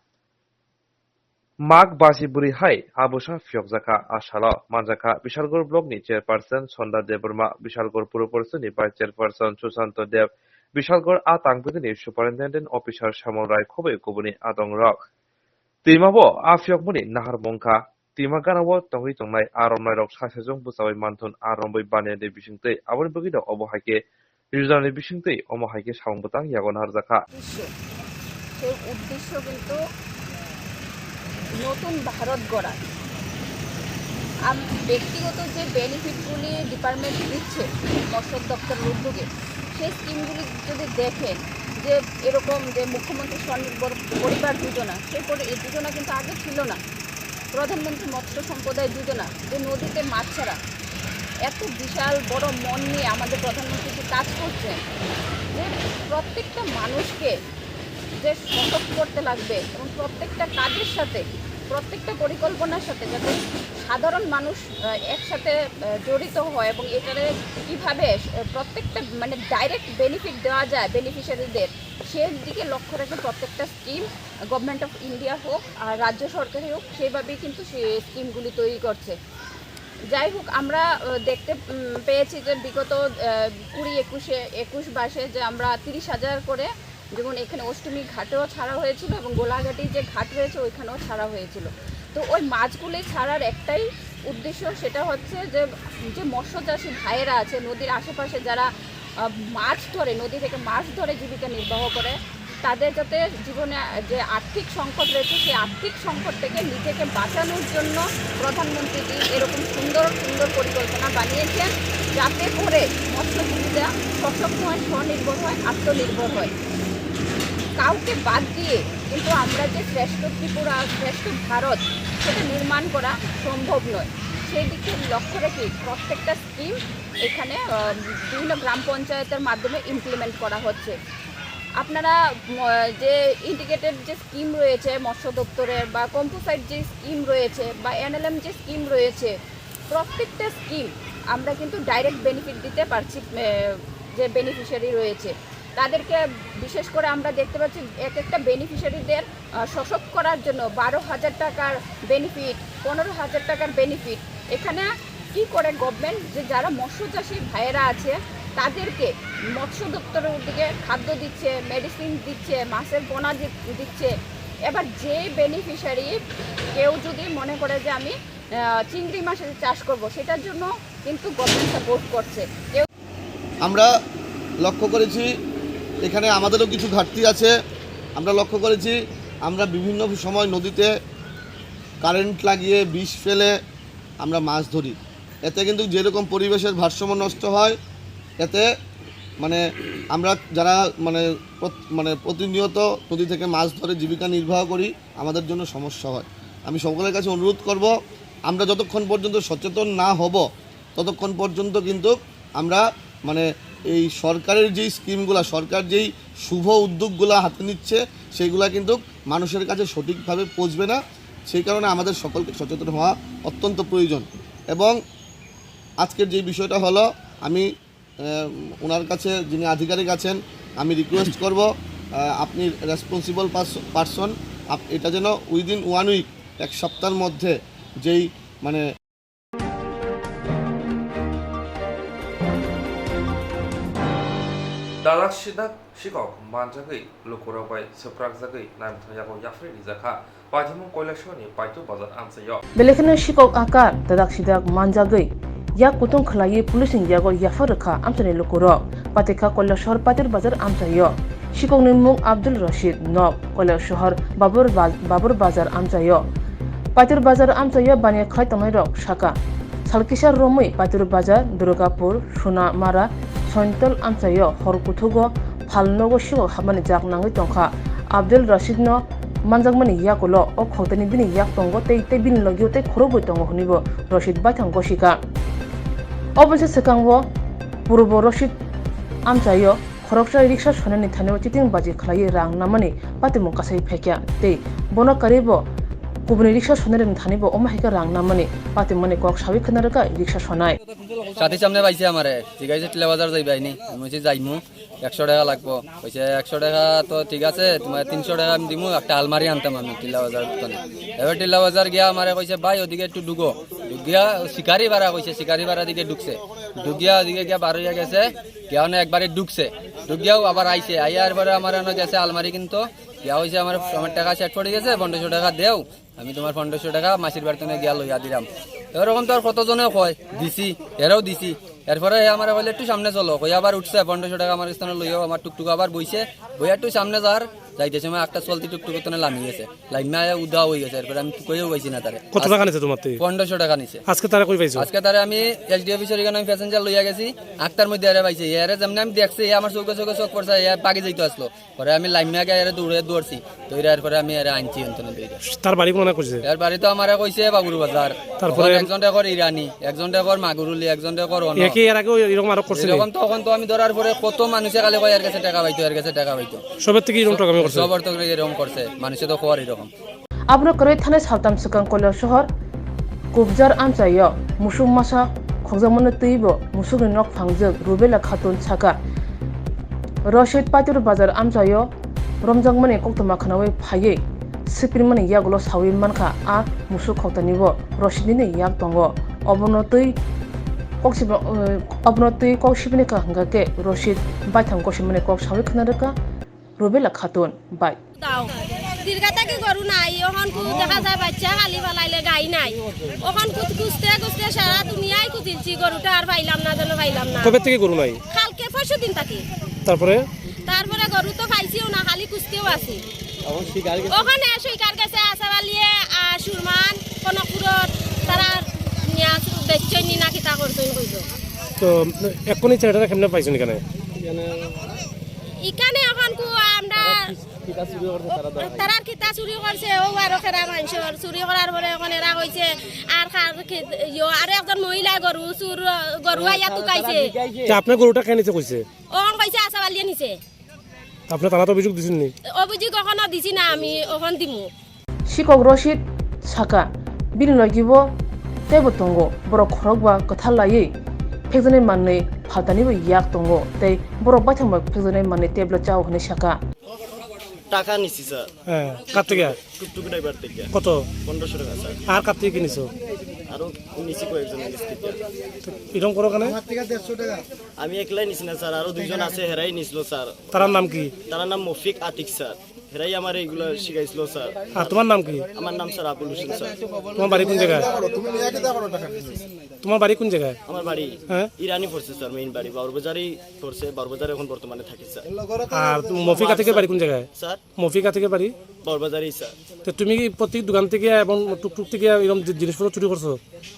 Mak basi bwrwi hai abosa phiyokjakha a salo manjakha Bishalgor block ni chairperson Sonda Debbarma, Bishalgor Puro Porishod ni vice chairperson Susanto Deb, Bishalgor a tangpitini superintendent officer Samol Rai khoboi kubuni adongrok. Twimabo a phiyokmani nahar mungkha, twima ganao tongwi tongnai a romnairok sai saijwng bwchaui manthun a romwi baniani bisingtwi, aboni bagwino obo hai khe Rijani bisingtwi omo hai khe samung bwtang yago naharjakha. উদ্দেশ্য সেই উদ্দেশ্য কিন্তু নতুন ভারত গড়া। আম- ব্যক্তিগত যে বেনিফিটগুলি ডিপার্টমেন্ট দিচ্ছে মৎস্য দপ্তরের উদ্যোগে, সেই স্কিমগুলি যদি দেখেন যে এরকম যে মুখ্যমন্ত্রী স্বনির্ভর পরিবার যোজনা, সেই পরি- এই যোজনা কিন্তু আগে ছিল না। প্রধানমন্ত্রী মৎস্য সম্পদায় যোজনা, যে নদীতে মাছ ছাড়া, এত বিশাল বড় মন নিয়ে আমাদের প্রধানমন্ত্রী যে কাজ করছেন, যে প্রত্যেকটা মানুষকে যে সশক্ত করতে লাগবে এবং প্রত্যেকটা কাজের সাথে, প্রত্যেকটা পরিকল্পনার সাথে যাতে সাধারণ মানুষ আহ, একসাথে আহ, জড়িত হয় এবং এটারে কিভাবে আহ, প্রত্যেকটা মানে ডাইরেক্ট বেনিফিট দেওয়া যায় বেনিফিশিয়ারিদের, সেই দিকে লক্ষ্য রেখে প্রত্যেকটা স্কিম গভর্নমেন্ট অফ ইন্ডিয়া হোক আর রাজ্য সরকারই হোক, সেইভাবেই কিন্তু সেই স্কিমগুলি তৈরি করছে। যাই হোক, আমরা আহ, দেখতে উম, পেয়েছি যে বিগত আহ, কুড়ি একুশে একুশ বাইশে যে আমরা তিরিশ হাজার করে, যেমন এখানে অষ্টমী ঘাটেও ছাড়া হয়েছিল এবং গোলাঘাটি যে ঘাট রয়েছে ওইখানেও ছাড়া হয়েছিল। তো ওই মাছগুলি ছাড়ার একটাই উদ্দেশ্য, সেটা হচ্ছে যে যে মৎস্য চাষি ভাইয়েরা আছে, নদীর আশেপাশে যারা আহ, মাছ ধরে, নদী থেকে মাছ ধরে জীবিকা নির্বাহ করে, তাদের যাতে জীবনে যে আর্থিক সংকট রয়েছে, সেই আর্থিক সংকট থেকে নিজেকে বাঁচানোর জন্য প্রধানমন্ত্রীজি এরকম সুন্দর সুন্দর পরিকল্পনা বানিয়েছেন, যাতে করে মৎস্যজীবীরা সশক্ত হয়, স্বনির্ভর হয়, আত্মনির্ভর হয়। কাউকে বাদ দিয়ে কিন্তু আমরা যে শ্রেষ্ঠ ত্রিপুরা, শ্রেষ্ঠ ভারত, নির্মাণ করা সম্ভব নয়। সেই দিকে লক্ষ্য রেখে প্রত্যেকটা স্কিম এখানে আহ, বিভিন্ন গ্রাম পঞ্চায়েতের মাধ্যমে ইমপ্লিমেন্ট করা হচ্ছে। আপনারা উম, যে ইন্টিগ্রেটেড যে স্কিম রয়েছে মৎস্য দপ্তরের, বা কম্পোসাইট যে স্কিম রয়েছে, বা এনএলএম যে স্কিম রয়েছে, প্রত্যেকটা স্কিম আমরা কিন্তু ডাইরেক্ট বেনিফিট দিতে পারছি। আহ, যে বেনিফিশিয়ারি রয়েছে তাদেরকে, বিশেষ করে আমরা দেখতে পাচ্ছি এক একটা বেনিফিশিয়ারিদের আহ, সশক্ত করার জন্য বারো হাজার টাকার বেনিফিট, পনেরো হাজার টাকার বেনিফিট। এখানে কি করে গভর্নমেন্ট, যে যারা মৎস্য চাষী ভাইয়েরা আছে, তাদেরকে মৎস্য দপ্তরের দিকে খাদ্য দিচ্ছে, মেডিসিন দিচ্ছে, মাছের পোনা দি- দিচ্ছে। এবার যে বেনিফিশিয়ারি কেউ যদি মনে করে যে আমি আহ, চিংড়ি মাছের চাষ করব, সেটার জন্য কিন্তু গভর্নমেন্ট সাপোর্ট করছে। কেউ আমরা লক্ষ্য করেছি, এখানে আমাদেরও কিছু ঘাটতি আছে। আমরা লক্ষ্য করেছি, আমরা বিভিন্ন সময় নদীতে কারেন্ট লাগিয়ে, বিষ ফেলে আমরা মাছ ধরি। এতে কিন্তু যেরকম পরিবেশের ভারসাম্য নষ্ট হয়, এতে মানে আমরা যারা মানে প্রত- মানে প্রতিনিয়ত নদী থেকে মাছ ধরে জীবিকা নির্বাহ করি, আমাদের জন্য সমস্যা হয়। আমি সকলের কাছে অনুরোধ করব, আমরা যতক্ষণ পর্যন্ত সচেতন না হব, ততক্ষণ পর্যন্ত কিন্তু আমরা মানে এই সরকারের যেই স্কিমগুলা, সরকার যেই শুভ উদ্যোগগুলা হাতে নিচ্ছে, সেইগুলা কিন্তু মানুষের কাছে সঠিকভাবে পৌঁছবে না। সেই কারণে আমাদের সকলকে সচেতন হওয়া অত্যন্ত প্রয়োজন। এবং আজকের যে বিষয়টা হলো, আমি আহ, ওনার কাছে যিনি আধিকারিক আছেন, আমি রিকোয়েস্ট করব, আহ, আপনি রেসপন্সিবল পার্সন, এটা যেন উইদিন ওয়ান উইক, এক সপ্তাহের মধ্যে যেই মানে Dadak sidak sikok manjagwi lukurok bai swprakjagwi naimthang yago yapharwi rijak kha. Paithimung Koilashorni Paitu Bazar amchaio. Belai kheno sikok akar dadak sidak manjagwi yak kutung khlaiwi police ni yago yaphar rwkha amchaini lukurok. Patikha Koilashor Paitur Bazar amchaio. Sikokni mung Abdul Rashid, nok Koilashor Babur Baz-, Babur Bazar amchaio. Paitur Bazar amchaio baniya khlai tongnairok sakha. Salkisa romwi Paitur Bazar, Durgapur, Sunamara, Sointol amchaio hor kuthugo phal nogo sikok hapmani jak nangwi tongkha. Abdul Rashidno manjakmani yakulo o khokdani bini yak tongo tei, tei bini logio tei khorokbwi tongo hwnwibo Rashid baithang gosikha. Oboise swkango Purbo Rashid amchaio khoroksa riksa sonani thani o chiting baji khlaiwi rang namani patimung kasai phaikha tei bono karwibo kubuni riksa sonarokni thani bo omo hai khe rang namani patimungni kok sawi khna rwkha riksa sonai. সাথী সামনে পাইছে আমারে, ঠিক আছে, টিলা বাজার যাইবা নি? আমি বলছি, "যাইমু, একশো টাকা লাগবো।" কইছে, "একশো টাকা তো ঠিক আছে, তোমার তিনশো টাকা আমি দিমু, একটা আলমারি আনতাম আমি টিলা বাজার তনে।" এবার টিলা বাজার গিয়া আমারে কইছে, "ভাই, ওদিকে একটু ঢুকো।" ঢুকিয়া শিকারি পাড়া কইছে, শিকারি পাড়া দিকে ঢুকছে। ঢুকিয়া ওদিকে গিয়া বার হইয়া গেছে, গিয়া মানে একবারে ঢুকছে। ঢুকিয়াও আবার আইছে, আইয়ার পরে আমার এনে গেছে আলমারি কিনতো, গিয়া কইছে, "আমার, আমার টাকা সেট পড়ে গেছে, পনেরোশো টাকা দেও।" আমি তোমার পনেরোশো টাকা মাসির বাড়ি থেকে গিয়া লইয়া দিলাম। এরকম তো আর কতজনে কয়, দিছি, এরাও দিছি। এরপরে হে আমার কইলে, "একটু সামনে চলো।" কই আবার উঠছে, পনেরোশো টাকা আমার স্থানে লইয়াও আমার টুকটুক আবার বইছে। বইয়া একটু সামনে যার, যাইতে সময় একটা চলতি টুকটুক তো লামি গেছে। লাইমা আয়া উদা হয়ে গেছে, এরপরে আমি কইও পাইছি না তারে। কত টাকা নিছে তোমার থেকে? পনেরোশো টাকা নিছে। আজকে তারা কই পাইছো? আজকে তারে আমি এসডি অফিসের এখানে আমি প্যাসেঞ্জার লইয়া গেছি। আটটার মধ্যে এরা পাইছে। এরা যেমনি আমি দেখছি, এ আমার চোখে চোখে চোখ পড়ছে, এ বাকি যাইতো আসলো। পরে আমি লাইমা গিয়া এরা দৌড়ে দৌড়ছি। দৌড়ে এরপরে আমি এরা আনছি অন্তনে দৌড়ে। তার বাড়ি কোন করছে? এর বাড়ি তো আমারে কইছে বাবুর বাজার। তারপরে? তখন একজন রে কর ইরানি, একজন রে কর মাগুরুলি, একজন রে কর অন্য। একে এর আগেও এরকম আরো করছে নি? এরকম তখন তো আমি ধরার পরে কত মানুষে খালি কয় এর কাছে টাকা পাইতো, এর কাছে টাকা পাইতো। সবের থেকে এরকম টাকা করছে? সবার তো এরকম করছে, মানুষে তো খোয়ার এরকম। Abono kwrwi thani saltam swkang Koilasohor Kubjar amchaio musuk masa khokjakmani twibo musukni nok phangjak Rubela Khatun sakha. Rashid Paitur bazar amchaio romjakmani koktwma khwnaui phaiwi swpirmani yagulo saui mankha a musuk khoktanio Rashidnini yak tongo. Obono twi koksibo-, eh, obono twi kok sibini kha hwnkha khe Rashid baithang gosimani kok saui khwna rwkha Rubela Khatun bai. দাও। দীর্ঘা থাকি গরু নাই, এখন কু দেখা যায় বাচ্চা খালি ফালাইলে গাই নাই। এখন কু-, খুঁজতে খুঁজতে সারা দুনিয়ায় খুঁজিলছি, গরুটা আর পাইলাম না, যেন পাইলাম না। কবে থেকে গরু নাই? কালকে পরশু দিন থাকি। তারপরে? তারপরে গরু তো পাইছিও না, খালি খুঁজতেও আছি। এখন শিকার গেছে? ওখানে শিকার গেছে আসার আলিয়ে, আহ, সুরমান, কনকপুরর, তারা নিয়ে আসু-, বেচছইন নি না কিতা করছইন কইলো। তো এখনই ছেলেটারা কেমনে পাইছেন এখানে? এখানে এখানে এখন কো আমরা তারার কিতা চুরি করছে, ও আরো খেরা মানষর চুরি করার পরে এখন এরা কইছে আর কার কি-, ইয়ো, আরো একজন মহিলা গরু চুর, গরু আইয়া তুকাইছে। তে আপনার গরুটা কে নিছে কইছে? ওখান কইছে আশা বালিয়ে নিছে। আপনি থানাত অভিযোগ দিছেন নি? অভিযোগ এখনো দিছি না, আমি ওখান দিমু। Sikok Roshid saka, bini logi bo teibo tongo, borok khorokba kwthar laiwi phekjaknai manwi phaltanibo yak tongo tei borok baithang bai phekjaknai manwi table o chao hwnwi saka. টাকা নিছি স্যার। হ্যাঁ, কার থেকে? টুকটুক ড্রাইভার থেকে। কত? পনেরোশো টাকা স্যার। আর কার থেকে কিনেছো? আরো নিছি কয়েকজনের কাছ থেকে। তো এরকম করো কেন? আমি একলাই নিছি না স্যার, আরো দুইজন আছে, হেরাই নিছিল স্যার। তার নাম কি? তার নাম মফিক আতিক স্যার। হেরাই আমার এইগুলা শিখাইছিল স্যার। আর তোমার নাম কি? আমার নাম স্যার আবুল হোসেন স্যার। তোমার বাড়ি কোন জায়গায়? তোমার বাড়ি কোন জায়গায়? আমার বাড়ি হ্যাঁ? ইরানি পড়ছে স্যার, মেইন বাড়ি বাউরবাজারেই পড়ছে, বাউরবাজারে এখন বর্তমানে থাকি স্যার। আর মফিকা থেকে বাড়ি কোন জায়গায়? স্যার? মফিকা থেকে বাড়ি? বাউরবাজারেই স্যার। তো তুমি কি প্রত্যেক দোকান থেকে এবং টুকটুক থেকে এরকম জি-, জিনিসপত্র চুরি করছো?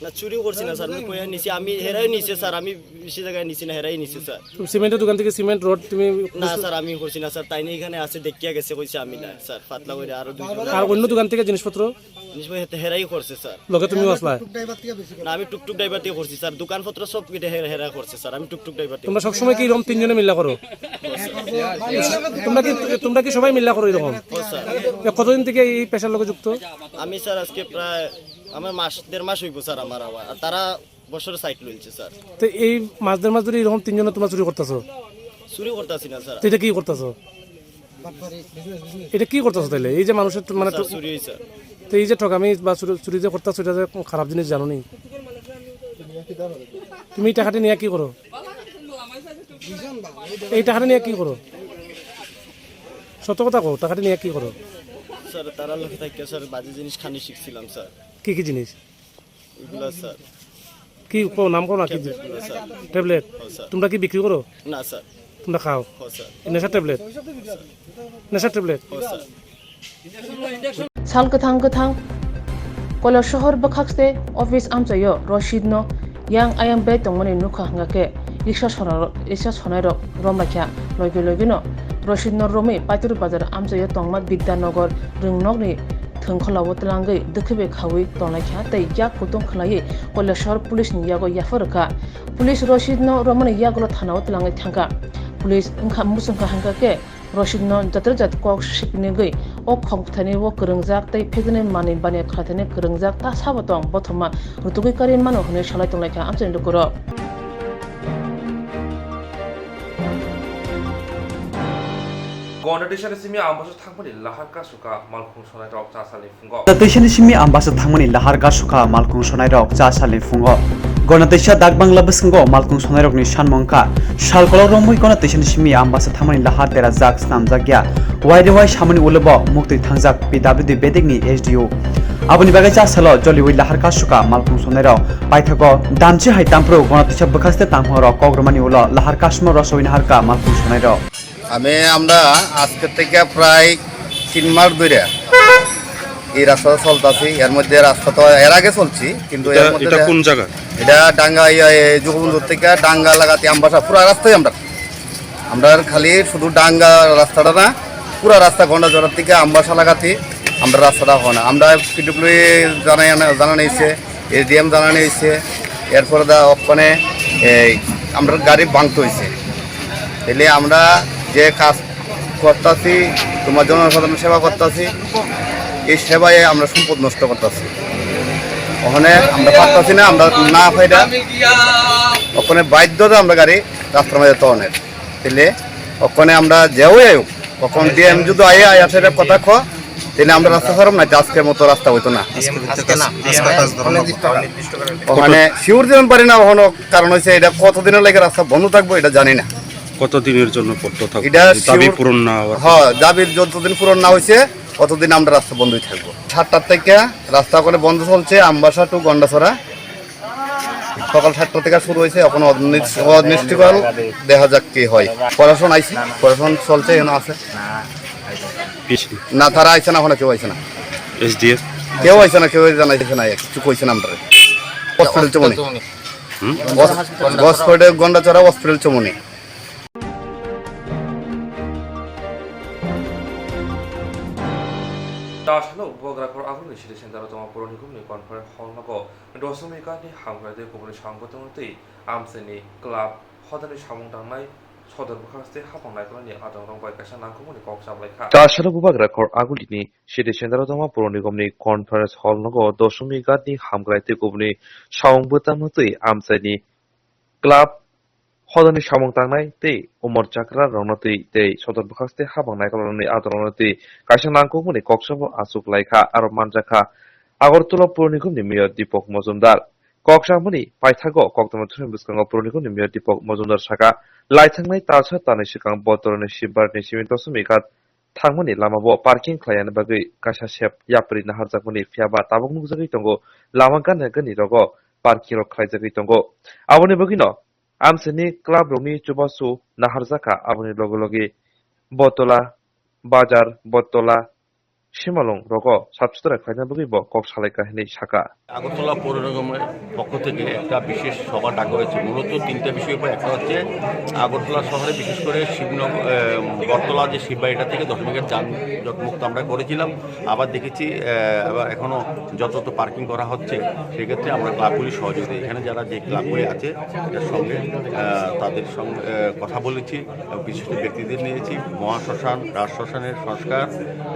না, চুরি করছি না স্যার, আমি কইয়া নিছি, আমি হেরাই নিছে স্যার, আমি বেশি জায়গায় নিছি না, হেরাই নিছে স্যার। তুমি সিমেন্টের দোকান থেকে সিমেন্ট রড তুমি না স্যার, আমি করছি না স্যার, তাই নিয়ে এখানে আছে দেখিয়া গেছে, কইছে আমি না স্যার, পাতলা করে আরো দুইজন আর অন্য দোকান থেকে জিনিসপত্র? জিনিসপত্র হেতে হেরাই করছে স্যার। লগে তুমিও আসলা? না, আমি টুকটুক ড্রাইভার দিয়ে করছি স্যার, দোকানপত্র সব এটা হেরা হেরা করছে স্যার, আমি টুকটুক ড্রাইভার দিয়ে তোমরা সবসময় কি এরকম তিনজনে মিল্লা করো? তোমরা কি, তোমরা কি সবাই মিল্লা করো এরকম? ও স্যার। এ, কতদিন থেকে এই পেশার লগে যুক্ত? আমি স্যার আজকে প্রায় আমার মাস, দেড় মাস হইব স্যার আমার আবার। আর তারা বছরে সাইড লইছে স্যার। তো এই মাস দেড় মাস ধরে এরকম তিনজনে তোমরা চুরি করতেছো? চুরি করতেছি না স্যার। তো এটা কি করতেছো? এটা কি করতেছো তাহলে? এই যে মানুষের তো মানে স্যার, তো চুরি হইছে। তো এই যে ঠকামি বা চুরি, চুরি যে করতেছো, এটা যে খারাপ জিনিস জানো নি? তুমি এই টাকাটা নিয়ে কি করো? এই টাকাটা নিয়ে কি করো? সত্য কথা কও, টাকাটা নিয়ে কি করো? স্যার, তারা লোকে থাকিয়া স্যার বাজে জিনিস খানি শিখছিলাম স্যার। কি কি জিনিস? এগুলা স্যার। কি কও, নাম কও না কি? ট্যাবলেটগুলা স্যার। ট্যাবলেট? হ্যাঁ স্যার। তোমরা কি বিক্রি করো? না স্যার। তোমরা খাও? হ্যাঁ স্যার। নেশা ট্যাবলেট? নেশা ট্যাবলেট? হ্যাঁ sir. Sal kwthang kwthang Koilasohor bwkhakste office amchaio Roshidno yang ayang bai tongmani nukha hwnkha khe riksa sona-, riksa sonairok romlai kha. Logi logino Roshidno romwi Paituru bazar amchaio tongma Bidya Nagar rwngnokni thwngkhwlao twlangwi dwkhwbai khaui tonlai kha tei yak kutung khwlaiwi Koilasohor police ni yago yapharwkha. Police Roshidno romani yagulo thanao twlangwi thangkha. Police wngkha, muchungkha hwnkha khe Roshidno jatrajat kok sipinigwi o khok bwthaini o kwrwngjak tei phekjaknai manwi baniya khlaithani kwrwngjak ta sabo tong, bothoma rutugwi karwi mano hwnwi salai tonglaikha amchaini lukurok. Gwnotisa ni simi ambasa thangmani lahar kasukha malkhung sonairok cha salni phungo. Gwnotisa ni simi ambasa thangmani lahar kasukha malkhung sonairok cha salni phungo. Gwnotisa dak bangla bwskango malkhung sonairokni sanmung kha. Sal kolok romwi gwnotisa ni simi ambasa thangmani lahar terajak snamjakya. Wairewai samani ulo bo muktwi thangjak P W D bedekni S D O. Aboni bagwi cha salo joliwi lahar kasukha malkhung sonairok. Paithago damchi hai tampru gwnotisa bwkhaste tangphungrok kok romani ulo lahar kasuma rosoi naharkha malkhung sonairok. আমি, আমরা আজকে থেকে প্রায় তিন মাস ধরে এই রাস্তাটা চলতেছি। এর মধ্যে রাস্তা তো এর আগে চলছি, কিন্তু এর এটা, মধ্যে এটা দে-, কোন জায়গা? এটা ডাঙ্গা, ইয়া, এই যুগবন্ধু থেকে ডাঙ্গা লাগাতে আমবাসা পুরা রাস্তাই আমরা, আমরা খালি শুধু ডাঙ্গা রাস্তাটা না, পুরা রাস্তা গন্ডাচড়া থেকে আমবাসা লাগাতে আমরা রাস্তাটা হয় না। আমরা পিডব্লিউ জানাই, জানানো হয়েছে, এসডিএম জানানো হয়েছে, এরপরে দা ওখানে এই আমরা গাড়ি ভাঙতে হয়েছে। তাহলে আমরা যে কাজ করতেছি, তোমার জনসাধারণ সেবা করতেছি, এই সেবায় আমরা সম্পদ নষ্ট করতেছি। ওখানে আমরা পারতাছি না, আমরা না পাইরা ওখানে বাধ্যতা আমরা গাড়ি রাস্তার মাঝে তনের। তাহলে ওখানে আমরা যেও যাই হোক, ওখানে ডিএম যদি আইয়া আইয়া সেটা কথা ক, তাহলে আমরা রাস্তা ছাড়ব না, আজকের মতো রাস্তা হইতো না। আজকে না। ওখানে শিওর দিতে পারি না, ওখানে কারণ হচ্ছে এটা কতদিনের লাগে রাস্তা বন্ধ থাকবো এটা জানি না। কতদিনের জন্য পড়তে থাকবে? এটা দাবি শিওর পূরণ না হওয়ার? হ্যাঁ, দাবি যতদিন পূরণ না হয়েছে, ততদিন আমরা রাস্তা বন্ধই থাকবো। সাতটার থেকে রাস্তা ওখানে বন্ধ চলছে, আমবাসা টু গন্ডাছড়া। সকাল সাতটা থেকে শুরু হয়েছে, এখন অনিস-, অনিশ্চিতকাল দেখা যাক কি হয়। প্রশাসন আইছে, প্রশাসন চলছে, এখানে আছে। পিসি? না, তারা আইছে না, এখনো কেউ আইছে না। এসডিএফ? কেউ আইছে না, কেউ জানাইছে না, কিছু কইছে না আমরা। হসপিটাল চমনি। হুম? হস-, হসপিটাল গন্ডাছড়া হসপিটাল চমনি। Tasalo Bubagrakhor agulni city center o tongma puroni gumni conference hall nogo Doshami Ghatni hamkrai tei kubuni samung bwtangno tei amchaini club hodani samung tangnai sodor bwkhaste hapang naikolni adongrok bai kaisa nangkukmani kok chablaikha. Tasalo Bubagrakhor agulini city center o tongma puroni gumni conference hall nogo Doshami Ghatni hamkrai tei kubuni samung bwtangno tei amchaini club hodani samung tangnai tei umor chakra rokno twi tei sodor bwkhaste hapang naikolrokni adorokno twi kaisa nangkukmani kok sabo achuk laikha aro manjakha Agartala puroni gumni mayor Deepak Majumdar. Kok samani paithago koktwma thumni bwskango puroni gumni mayor Deepak Majumdar saka, laithangnai talsa tanwi swkang Bottolani Shibbarni simi Doshami Ghat thangmani lamabo parking khlaina bagwi kaisa sep yapri naharjakmani, phiyaba tabuk nukjagwi tongo lama gana gani rogo parking rok khlaijagwi tongo. Aboni bagwino amchaini club rokni chubachu naharjakha, aboni loge loge Botola, Bajar, Botola, Simalung rogo sap suthrai khlaina bagwi bo kok salaikha hinwi saka. Agartala পৌর নিগমের পক্ষ থেকে একটা বিশেষ সভা ডাকা হয়েছে। মূলত তিনটা বিষয়ের উপর। একটা হচ্ছে আগরতলা শহরে, বিশেষ করে শিবনগর, আহ, বটতলা যে শিববাড়িটা থেকে দশমীঘাট যানজট মুক্ত আমরা করেছিলাম। আবার দেখেছি, আহ, আবার এখনো যত যত পার্কিং করা হচ্ছে, সেক্ষেত্রে আমরা ক্লাবগুলির সহযোগিতা, এখানে যারা যে ক্লাবগুলি আছে, এটার সঙ্গে, আহ, তাদের সঙ্গে, আহ, কথা বলেছি এবং বিশিষ্ট ব্যক্তিদের নিয়েছি। মহাশ্মশান, রাজশ্মশানের সংস্কার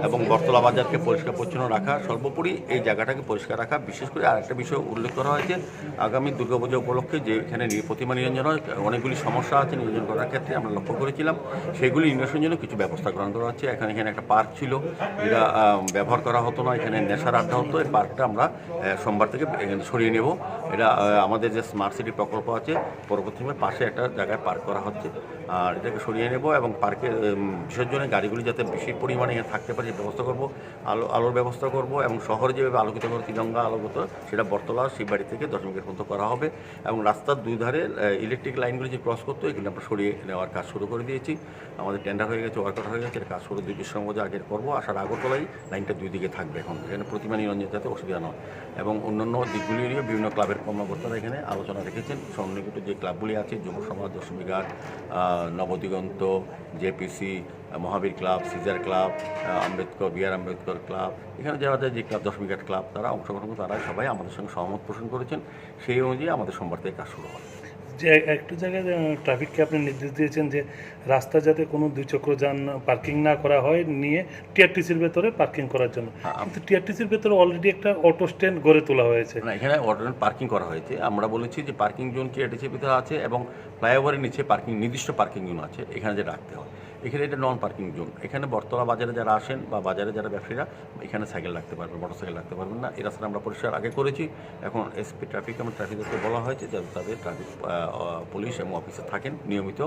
এবং বটতলা বাজারকে পরিষ্কার পরিচ্ছন্ন রাখা, সর্বোপরি এই জায়গাটাকে পরিষ্কার রাখা। বিশেষ করে আরেকটা বিষয় উল্লেখ করা হয়েছে, আগামী দুর্গাপূজা উপলক্ষে যে এখানে নি-, প্রতিমা নিরঞ্জন হয়, অনেকগুলি সমস্যা আছে নিরঞ্জন করার ক্ষেত্রে আমরা লক্ষ্য করেছিলাম, সেগুলি নিরসনের জন্য কিছু ব্যবস্থা গ্রহণ করা হচ্ছে। এখানে, এখানে একটা পার্ক ছিল, যেটা, আহ, ব্যবহার করা হতো না, এখানে নেশার আড্ডা হতো। এই পার্কটা আমরা, আহ, সোমবার থেকে এখানে সরিয়ে নেব। এটা, আহ, আমাদের যে স্মার্ট সিটি প্রকল্প আছে, পরবর্তী সময় পাশে একটা জায়গায় পার্ক করা হচ্ছে। আর এটাকে সরিয়ে নেব এবং পার্কে, উম, বিসর্জনের গাড়িগুলি যাতে বেশি পরিমাণে এখানে থাকতে পারে, সেই ব্যবস্থা করব। আলো, আলোর ব্যবস্থা করব এবং শহরে যেভাবে আলোকিত করে তিরঙ্গা আলোকিত, সেটা বটতলা শিববাড়ি থেকে দশমীঘাট পর্যন্ত করা হবে। এবং রাস্তার দুই ধারে, আহ, ইলেকট্রিক লাইনগুলি যে ক্রস করতো, এগুলি আমরা সরিয়ে নেওয়ার কাজ শুরু করে দিয়েছি। আমাদের টেন্ডার হয়ে গেছে, ওয়ার্ক অর্ডার হয়ে গেছে, এর কাজ শুরু দুই বৃষ্টির মধ্যে আগে করবো। আসার আগরতলায় লাইনটা দুই দিকে থাকবে এখন, এখানে প্রতিমা নিরঞ্জন যাতে অসুবিধা না হয়। এবং অন্যান্য দিকগুলি নিয়ে বিভিন্ন ক্লাবের কর্মকর্তারা এখানে আলোচনা রেখেছেন। সন্নিকটে যে ক্লাবগুলি আছে, যুব সমাজ, দশমীঘাট, আহ, নবদিগন্ত, জেপিসি, আহ, মহাবীর ক্লাব, সিজার ক্লাব, আহ, আম্বেদকর, বি আর আম্বেদকর ক্লাব, এখানে যারা যারা যে ক্লাব, দশমীঘাট ক্লাব, তারা অংশগ্রহণ করে, তারা সবাই আমাদের সঙ্গে সহমত পোষণ করেছেন। সেই অনুযায়ী আমাদের সোমবার থেকে কাজ শুরু হবে। যে একটু জায়গায়, আহ, ট্রাফিককে আপনি নির্দেশ দিয়েছেন যে রাস্তা যাতে কোনো দুই চক্র যান পার্কিং না করা হয়, নিয়ে টিআরটিসির ভেতরে পার্কিং করার জন্য। হ্যাঁ, আম- কিন্তু টিআরটিসির ভেতরে অলরেডি একটা অটো স্ট্যান্ড গড়ে তোলা হয়েছে। না, এখানে অটো পার্কিং করা হয়েছে। আমরা বলেছি যে পার্কিং জোন টিআরটিসির ভিতরে আছে এবং ফ্লাইওভারের নিচে পার্কিং, নির্দিষ্ট পার্কিং জোন আছে, এখানে যে রাখতে হয়। এখানে এটা নন পার্কিং জোন। এখানে বটতলা বাজারে যারা আসেন বা বাজারে যারা ব্যবসায়ীরা, এখানে সাইকেল রাখতে পারবেন, মোটরসাইকেল রাখতে পারবেন না। এই রাস্তাটা আমরা পরিষ্কার আগে করেছি। এখন এসপি ট্রাফিক এবং ট্রাফিক দপ্তরকে বলা হয়েছে যাতে তাদের ট্রাফিক, আহ, আহ, পুলিশ এবং অফিসার থাকেন নিয়মিত।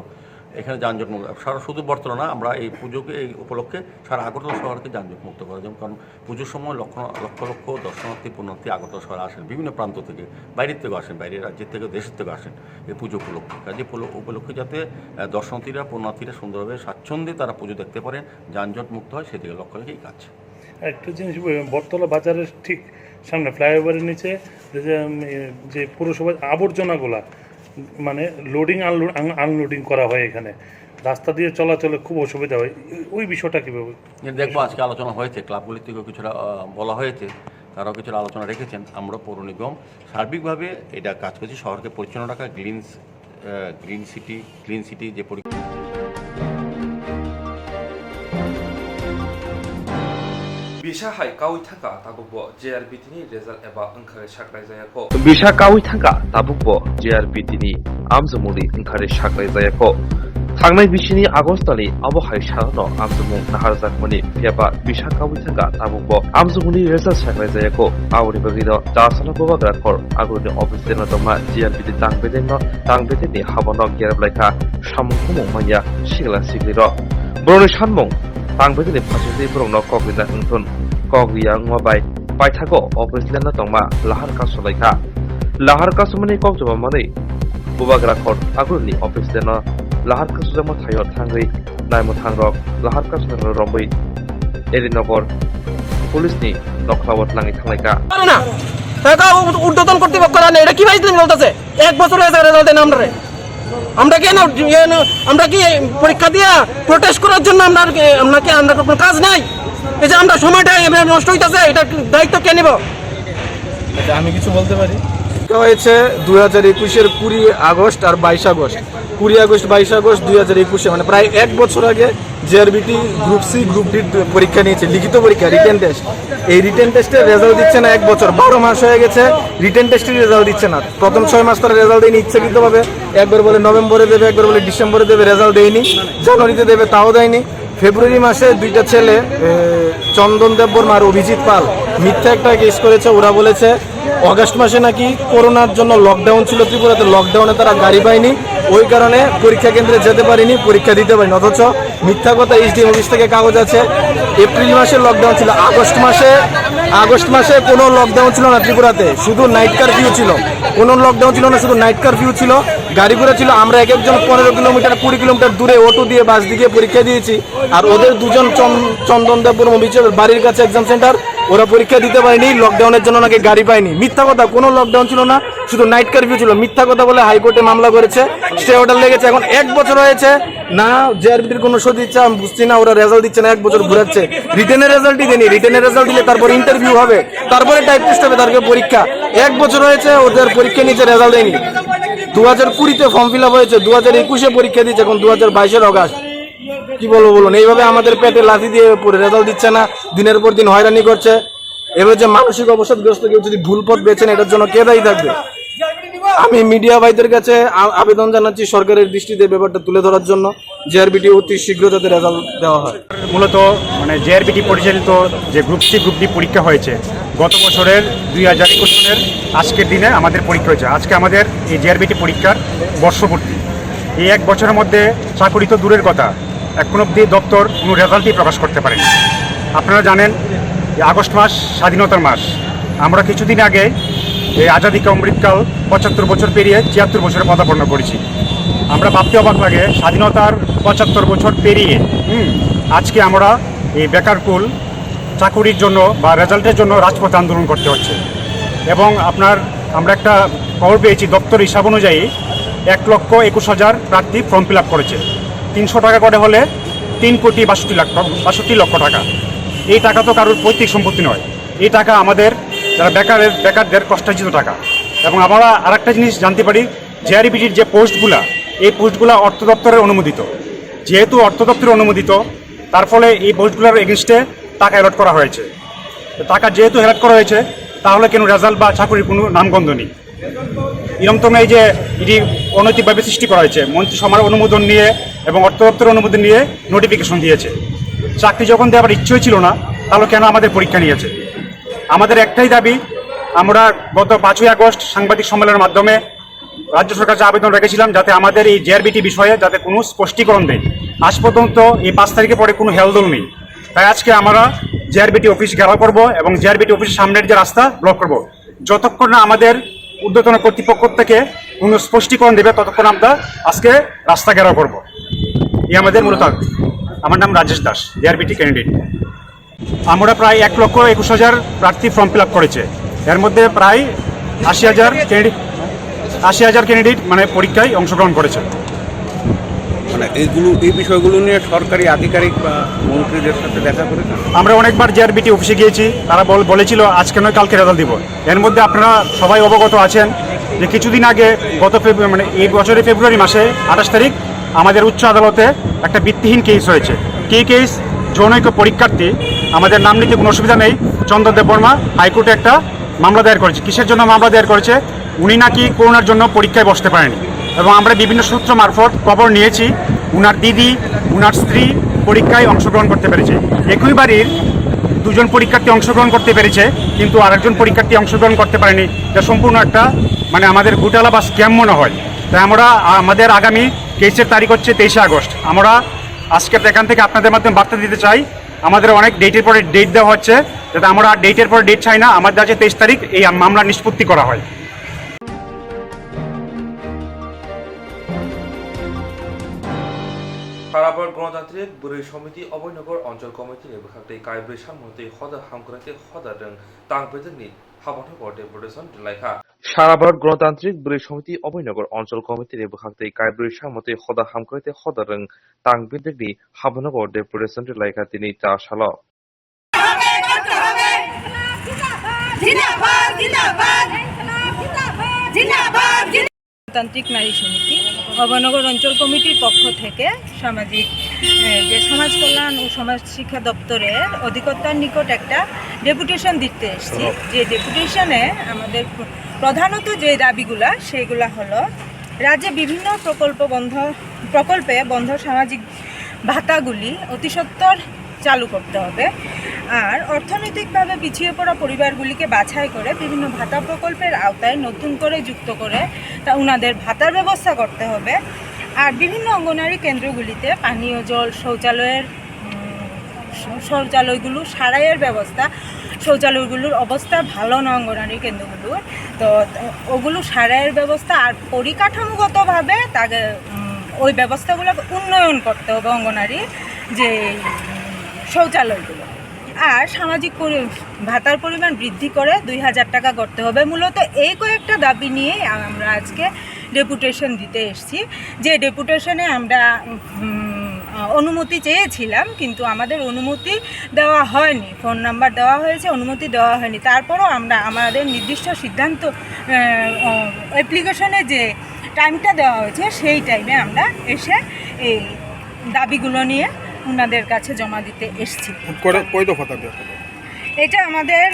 এখানে যানজট মুক্ত, সারা শুধু বটতলা না, আমরা এই পুজোকে, এই উপলক্ষে সারা আগরতলা শহরকে যানজট মুক্ত করার জন্য। কারণ পুজোর সময় লক্ষ, লক্ষ লক্ষ দর্শনার্থী, পুণ্যার্থী আগরতলা শহরে আসেন বিভিন্ন প্রান্ত থেকে, বাইরের থেকেও আসেন, বাইরের রাজ্যের থেকেও, দেশের থেকেও আসেন এই পুজো উপলক্ষে। কাজে উপল-, উপলক্ষে যাতে, আহ, দর্শনার্থীরা, পুণ্যার্থীরা সুন্দরভাবে স্বাচ্ছন্দ্যে তারা পুজো দেখতে পারেন, যানজট মুক্ত হয়, সেদিকে লক্ষ্য রেখে এই কাজ। একটা জিনিস, ওই বটতলা বাজারের ঠিক সামনে ফ্লাইওভারের নিচে যে, যে, উম, এ, যে পৌরসভার আবর্জনাগুলা, মানে, লোডিং আনলো-, আন-, আনলোডিং করা হয় এখানে, রাস্তা দিয়ে চলাচলে খুব অসুবিধা হয়। ওই, ওই বিষয়টা কীভাবে? এ, দেখবো, আজকে আলোচনা হয়েছে, ক্লাবগুলি থেকেও কিছুটা, আহ, বলা হয়েছে, তারাও কিছুটা আলোচনা রেখেছেন। আমরা পৌর নিগম সার্বিকভাবে এটা কাজ করছি, শহরকে পরিচ্ছন্ন রাখা, গ্রিন, আহ, গ্রিন সিটি, ক্লিন সিটি যে পরি- Bisa hai kaui thangkha tabukbo J R B T ni result eba wngkha khe saklai jaya kho. Bisa kaui thangkha tabukbo J R B T ni amjomungni wngkha khe saklai jaya kho. Thangnai bisini August ni abo hai salono amjomung naharjakmani, phiyaba bisa kaui thangkha tabukbo amjomungni result saklai jaya kho. Aboni bagwino Chasana Bubagrakhor agulni office lerno tongma G R B T tang bedengno, tang bedengni haborno gerap laikha samung khumung manya sikla siklirok. Borokni sanmung tang bedengni phasingtwi borokno kok rina wngthun. Kok riya wngma bai paithago office lerno tongma lahar kasu laikha. Lahar kasumani kok chubamanwi Bubagrakhor agulni office lerno lahar kasujakma thaio thangwi naimwthangrok lahar kasumani romwi Elinogar police ni nokhlao tlangwi thanglaikha. পারে না। তারা তো ঊর্ধ্বতন কর্তৃপক্ষ জানে, এটা কিভাবে দিন বলতেছে? এক বছর হয়েছে রেজাল্ট দেন আমরা। আমরা কি না, ইয়ে না, আমরা কি পরীক্ষা দিয়া প্রোটেস্ট করার জন্য আমরা আর কি, আমরা কি, আমরা কোনো কাজ নাই? এই যে আমরা সময়টা এভাবে নষ্ট হইতাছে, এটা দায়িত্ব কে নিব? আচ্ছা, আমি কিছু বলতে পারি। এটা হয়েছে দুই হাজার একুশের কুড়ি আগস্ট আর বাইশ আগস্ট। কুড়ি আগস্ট, বাইশ আগস্ট দুই হাজার একুশে, মানে প্রায় এক বছর আগে JRBT group C, group D পরীক্ষা নিয়েছে, লিখিত পরীক্ষা, রিটেন টেস্ট। এই রিটেন টেস্টের রেজাল্ট দিচ্ছে না এক বছর, বারো মাস হয়ে গেছে, রিটেন টেস্টের রেজাল্ট দিচ্ছে না। প্রথম ছয় মাস তারা রেজাল্ট দেয়নি ইচ্ছাকৃতভাবে, একবার বলে নভেম্বরে দেবে, একবার বলে ডিসেম্বরে দেবে, রেজাল্ট দেয়নি, জানুয়ারিতে দেবে, তাও দেয়নি। ফেব্রুয়ারি মাসে দুইটা ছেলে, এ, চন্দন দেববর্মা আর অভিজিৎ পাল, মিথ্যা একটা কেস করেছে। ওরা বলেছে অগাস্ট মাসে নাকি করোনার জন্য লকডাউন ছিল ত্রিপুরাতে, লকডাউনে তারা গাড়ি পায়নি, ওই কারণে পরীক্ষা কেন্দ্রে যেতে পারিনি, পরীক্ষা দিতে পারিনি। অথচ মিথ্যা কথা, এসডিএম অফিস থেকে কাগজ আছে, এপ্রিল মাসে লকডাউন ছিল, আগস্ট মাসে, আগস্ট মাসে কোনো লকডাউন ছিল না ত্রিপুরাতে, শুধু নাইট কারফিউ ছিল। কোনো লকডাউন ছিল না, শুধু নাইট কারফিউ ছিল, গাড়ি ঘোড়া ছিল। আমরা এক একজন পনেরো কিলোমিটার, কুড়ি কিলোমিটার দূরে অটো দিয়ে, বাস দিয়ে পরীক্ষা দিয়েছি। আর ওদের দুজন চন-, চন্দন দেববর্মা, অভিজিতের বাড়ির কাছে এক্সাম সেন্টার, ওরা পরীক্ষা দিতে পারেনি, লকডাউনের জন্য নাকি গাড়ি পায়নি। মিথ্যা কথা, কোনো লকডাউন ছিল না, শুধু নাইট কারফিউ ছিল। মিথ্যা কথা বলে হাইকোর্টে মামলা করেছে, স্টে অর্ডার লেগেছে। এখন এক বছর হয়েছে না, জেআরবিটির কোনো সদিচ্ছা আমি বুঝছি না, ওরা রেজাল্ট দিচ্ছে না, এক বছর ঘুরাচ্ছে, রিটেনের রেজাল্টই দেয়নি। রিটেনের রেজাল্ট দিলে তারপর ইন্টারভিউ হবে, তারপরে টাইপ টেস্ট হবে, তারপরে পরীক্ষা। এক বছর হয়েছে ওদের পরীক্ষা নিচ্ছে, রেজাল্ট দেয়নি। দু হাজার কুড়িতে ফর্ম ফিল আপ হয়েছে, দু হাজার একুশে পরীক্ষা দিচ্ছে, এখন দু হাজার বাইশের অগাস্ট। কি বলবো বলুন, এইভাবে আমাদের পেটে লাথি দিয়ে পড়ে, রেজাল্ট দিচ্ছে না, দিনের পর দিন হয়রানি করছে। এবার যে মানসিক অবসাদগ্রস্ত কেউ যদি ভুল পথ বেছে নেয়, এটার জন্য কে দায়ী থাকবে? আমি মিডিয়া ভাইদের কাছে আ-, আবেদন জানাচ্ছি সরকারের দৃষ্টিতে ব্যাপারটা তুলে ধরার জন্য, জেআরবিটি অতি শীঘ্র যাতে রেজাল্ট দেওয়া হয়। মূলত মানে জেআরবিটি পরিচালিত যে গ্রুপ সি, গ্রুপ ডি পরীক্ষা হয়েছে গত বছরের দুই হাজার একুশ সনের আজকের দিনে আমাদের পরীক্ষা হয়েছে। আজকে আমাদের এই জেআরবিটি পরীক্ষার বর্ষপূর্তি। এই এক বছরের মধ্যে চাকরি তো দূরের কথা, এখন অবধি দপ্তর কোনো রেজাল্টই প্রকাশ করতে পারেনি। আপনারা জানেন যে আগস্ট মাস স্বাধীনতার মাস। আমরা কিছুদিন আগে এই আজাদি কা অমৃতকাল পঁচাত্তর বছর পেরিয়ে ছিয়াত্তর বছরে পদার্পণ করেছি। আমরা ভাবতে অবাক লাগে, স্বাধীনতার পঁচাত্তর বছর পেরিয়ে, হুম, আজকে আমরা এই বেকারকুল চাকুরির জন্য বা রেজাল্টের জন্য রাজপথে আন্দোলন করতে হচ্ছে। এবং আপনার, আমরা একটা খবর পেয়েছি, দপ্তর হিসাব অনুযায়ী এক লক্ষ একুশ হাজার প্রার্থী ফর্ম ফিল আপ করেছে। তিনশো টাকা করে হলে তিন কোটি বাষট্টি লাখ ট-, বাষট্টি লক্ষ টাকা। এই টাকা তো কারোর পৈতৃক সম্পত্তি নয়, এই টাকা আমাদের যারা বেকারের, বেকারদের কষ্টার্জিত টাকা। এবং আমরা আরেকটা জিনিস জানতে পারি, জেআরবিটির যে পোস্টগুলা, এই পোস্টগুলা অর্থ দপ্তরের অনুমোদিত। যেহেতু অর্থ দপ্তরের অনুমোদিত, তার ফলে এই পোস্টগুলোর এগেনস্টে টাকা অ্যালট করা হয়েছে। তো টাকা যেহেতু অ্যালট করা হয়েছে, তাহলে কেন রেজাল্ট বা চাকরির কোনো নামগন্ধ নেই? এরকম তো নয় যে এটি অনৈতিকভাবে সৃষ্টি করা হয়েছে। মন্ত্রিসভার অনুমোদন নিয়ে এবং অর্থ দপ্তরের অনুমোদন নিয়ে নোটিফিকেশন দিয়েছে। চাকরি যখন দেওয়ার ইচ্ছেই ছিল না, তাহলে কেন আমাদের পরীক্ষা নিয়েছে? আমাদের একটাই দাবি, আমরা গত পাঁচই আগস্ট সাংবাদিক সম্মেলনের মাধ্যমে রাজ্য সরকার কাছে আবেদন রেখেছিলাম যাতে আমাদের এই জেআরবিটি বিষয়ে যাতে কোনো স্পষ্টীকরণ দেয়। আজ পর্যন্ত এই পাঁচ তারিখের পরে কোনো হেলদোল নেই। তাই আজকে আমরা জেআরবিটি অফিস ঘেরাও করব এবং জেআরবিটি অফিসের সামনের যে রাস্তা ব্লক করব, যতক্ষণ না আমাদের ঊর্ধ্বতন কর্তৃপক্ষ থেকে কোনো স্পষ্টীকরণ দেবে, ততক্ষণ আমরা আজকে রাস্তা ঘেরাও করব। এই আমাদের মূলত। আমার নাম রাজেশ দাস, জেআরবিটি ক্যান্ডিডেট। আমরা প্রায় এক লক্ষ একুশ হাজার প্রার্থী ফর্ম ফিল আপ করেছে, এর মধ্যে প্রায় আশি হাজার ক্যান্ডিডেট, আশি হাজার ক্যান্ডিডেট মানে পরীক্ষায় অংশগ্রহণ করেছে। মানে এইগুলো, এই বিষয়গুলো নিয়ে সরকারি আধিকারিক বা মন্ত্রীদের সাথে দেখা করেছেন? আমরা অনেকবার জেআরবিটি অফিসে গিয়েছি, তারা বল-, বলেছিল আজকে নয় কালকে রেজাল্ট দিব। এর মধ্যে আপনারা সবাই অবগত আছেন যে কিছুদিন আগে গত ফেব্রুয়ারি, মানে এই বছরের ফেব্রুয়ারি মাসে আঠাশ তারিখ আমাদের উচ্চ আদালতে একটা ভিত্তিহীন কেস হয়েছে। কি কেস? জনৈক পরীক্ষার্থী, আমাদের নাম নিতে কোনো অসুবিধা নেই, চন্দন দেববর্মা হাইকোর্টে একটা মামলা দায়ের করেছে। কিসের জন্য মামলা দায়ের করেছে? উনি নাকি করোনার জন্য পরীক্ষায় বসতে পারেনি এবং আমরা বিভিন্ন সূত্র মারফত খবর নিয়েছি, উনার দিদি, উনার স্ত্রী পরীক্ষায় অংশগ্রহণ করতে পেরেছে। একই বাড়ির দুজন পরীক্ষার্থী অংশগ্রহণ করতে পেরেছে, কিন্তু আরেকজন পরীক্ষার্থী অংশগ্রহণ করতে পারেনি। এটা সম্পূর্ণ একটা, মানে, আমাদের ঘোটালা বা স্ক্যাম মনে হয়। তাই আমরা, আমাদের আগামী কেসের তারিখ হচ্ছে তেইশে আগস্ট। আমরা আজকের এখান থেকে আপনাদের মাধ্যমে বার্তা দিতে চাই, আমাদের অনেক ডেটের পরে ডেট দেওয়া হচ্ছে, যাতে আমরা আর ডেটের পরে ডেট চাই না, আমাদের আছে তেইশ তারিখ এই মামলা নিষ্পত্তি করা হয়। Sarabor Ganatantrik Bwrwi Somiti Abhainagar Anchal Committee ni bwkhak tei kaibrwi samung tei hoda hamkrai tei hoda rwng tang bedekni habano bo deputation rwlaikha. Sarabor Ganatantrik Bwrwi Somiti Abhainagar Anchal Committee ni bwkhak tei kaibrwi samung tei hoda hamkrai tei hoda rwng tang bedekni habano bo deputation rwlaikha tini ta salo. জিন্দাবাদ, জিন্দাবাদ। জিন্দাবাদ, জিন্দাবাদ। গণতান্ত্রিক নারী সমিতি অভয়নগর অঞ্চল কমিটির পক্ষ থেকে সামাজিক, এ, যে সমাজ কল্যাণ ও সমাজ শিক্ষা দপ্তরের অধিকর্তার নিকট একটা ডেপুটেশন দিতে এসেছি। যে ডেপুটেশনে আমাদের প্র-, প্রধানত যে দাবিগুলা, সেইগুলা হলো রাজ্যে বিভিন্ন প্রকল্প বন্ধ, প্রকল্পে বন্ধ সামাজিক ভাতাগুলি অতি সত্বর চালু করতে হবে। আর অর্থনৈতিকভাবে পিছিয়ে পড়া পরিবারগুলিকে বাছাই করে বিভিন্ন ভাতা প্রকল্পের আওতায় নতুন করে যুক্ত করে তা উনাদের ভাতার ব্যবস্থা করতে হবে। আর বিভিন্ন অঙ্গনারী কেন্দ্রগুলিতে পানীয় জল, শৌচালয়ের, উম, শ-, শৌচালয়গুলো সারাইয়ের ব্যবস্থা, শৌচালয়গুলোর অবস্থা ভালো না অঙ্গনারী কেন্দ্রগুলোর, তো ওগুলো সারাইয়ের ব্যবস্থা আর পরিকাঠামোগতভাবে তাকে, উম, ওই ব্যবস্থাগুলো উন্নয়ন করতে হবে অঙ্গনারী যে, উম, শৌচালয়গুলো। আর সামাজিক পরি-, ভাতার পরিমাণ বৃদ্ধি করে দুই হাজার টাকা করতে হবে। মূলত এই কয়েকটা দাবি নিয়েই আমরা আজকে ডেপুটেশন দিতে এসেছি। যে ডেপুটেশনে আমরা, উম, অনুমতি চেয়েছিলাম, কিন্তু আমাদের অনুমতি দেওয়া হয়নি। ফোন নাম্বার দেওয়া হয়েছে, অনুমতি দেওয়া হয়নি। তারপরও আমরা আমাদের নির্দিষ্ট সিদ্ধান্ত, আহ, অ্যাপ্লিকেশনে যে টাইমটা দেওয়া হয়েছে, সেই টাইমে আমরা এসে এই দাবিগুলো নিয়ে ওনাদের কাছে জমা দিতে এসেছি। কয়, কয় দফা দাবি আপনাদের? এটা আমাদের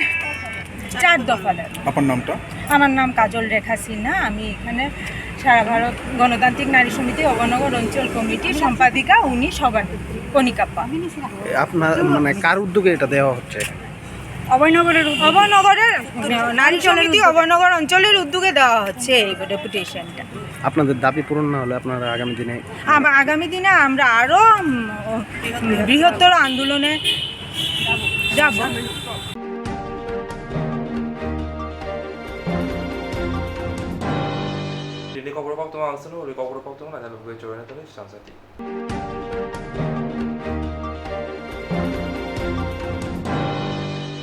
চার দফা দাবি। আপনার নামটা? আমার নাম কাজল রেখা সিনহা। আমি এখানে সারা ভারত গণতান্ত্রিক নারী সমিতি অভয়নগর অঞ্চল কমিটির সম্পাদিকা, উনি সভানেত্রী কণিকাপ্পা। এ, আপনার, মানে, কার উদ্যোগে এটা দেওয়া হচ্ছে? অভয়নগরের উদ্যোগে। অভয়নগরের নারী সমিতি অভয়নগর অঞ্চলের উদ্যোগে দেওয়া হচ্ছে এই ডেপুটেশনটা। আপনাদের দাবি পূরণ না হলে আপনারা আগামী দিনে? আম-, আগামী দিনে আমরা আরো, উম, বৃহত্তর আন্দোলনে যাব। Tini kobor koktwma ang swngo, ri kobor koktwma naithok bagwi chobani tongwi swrang sati.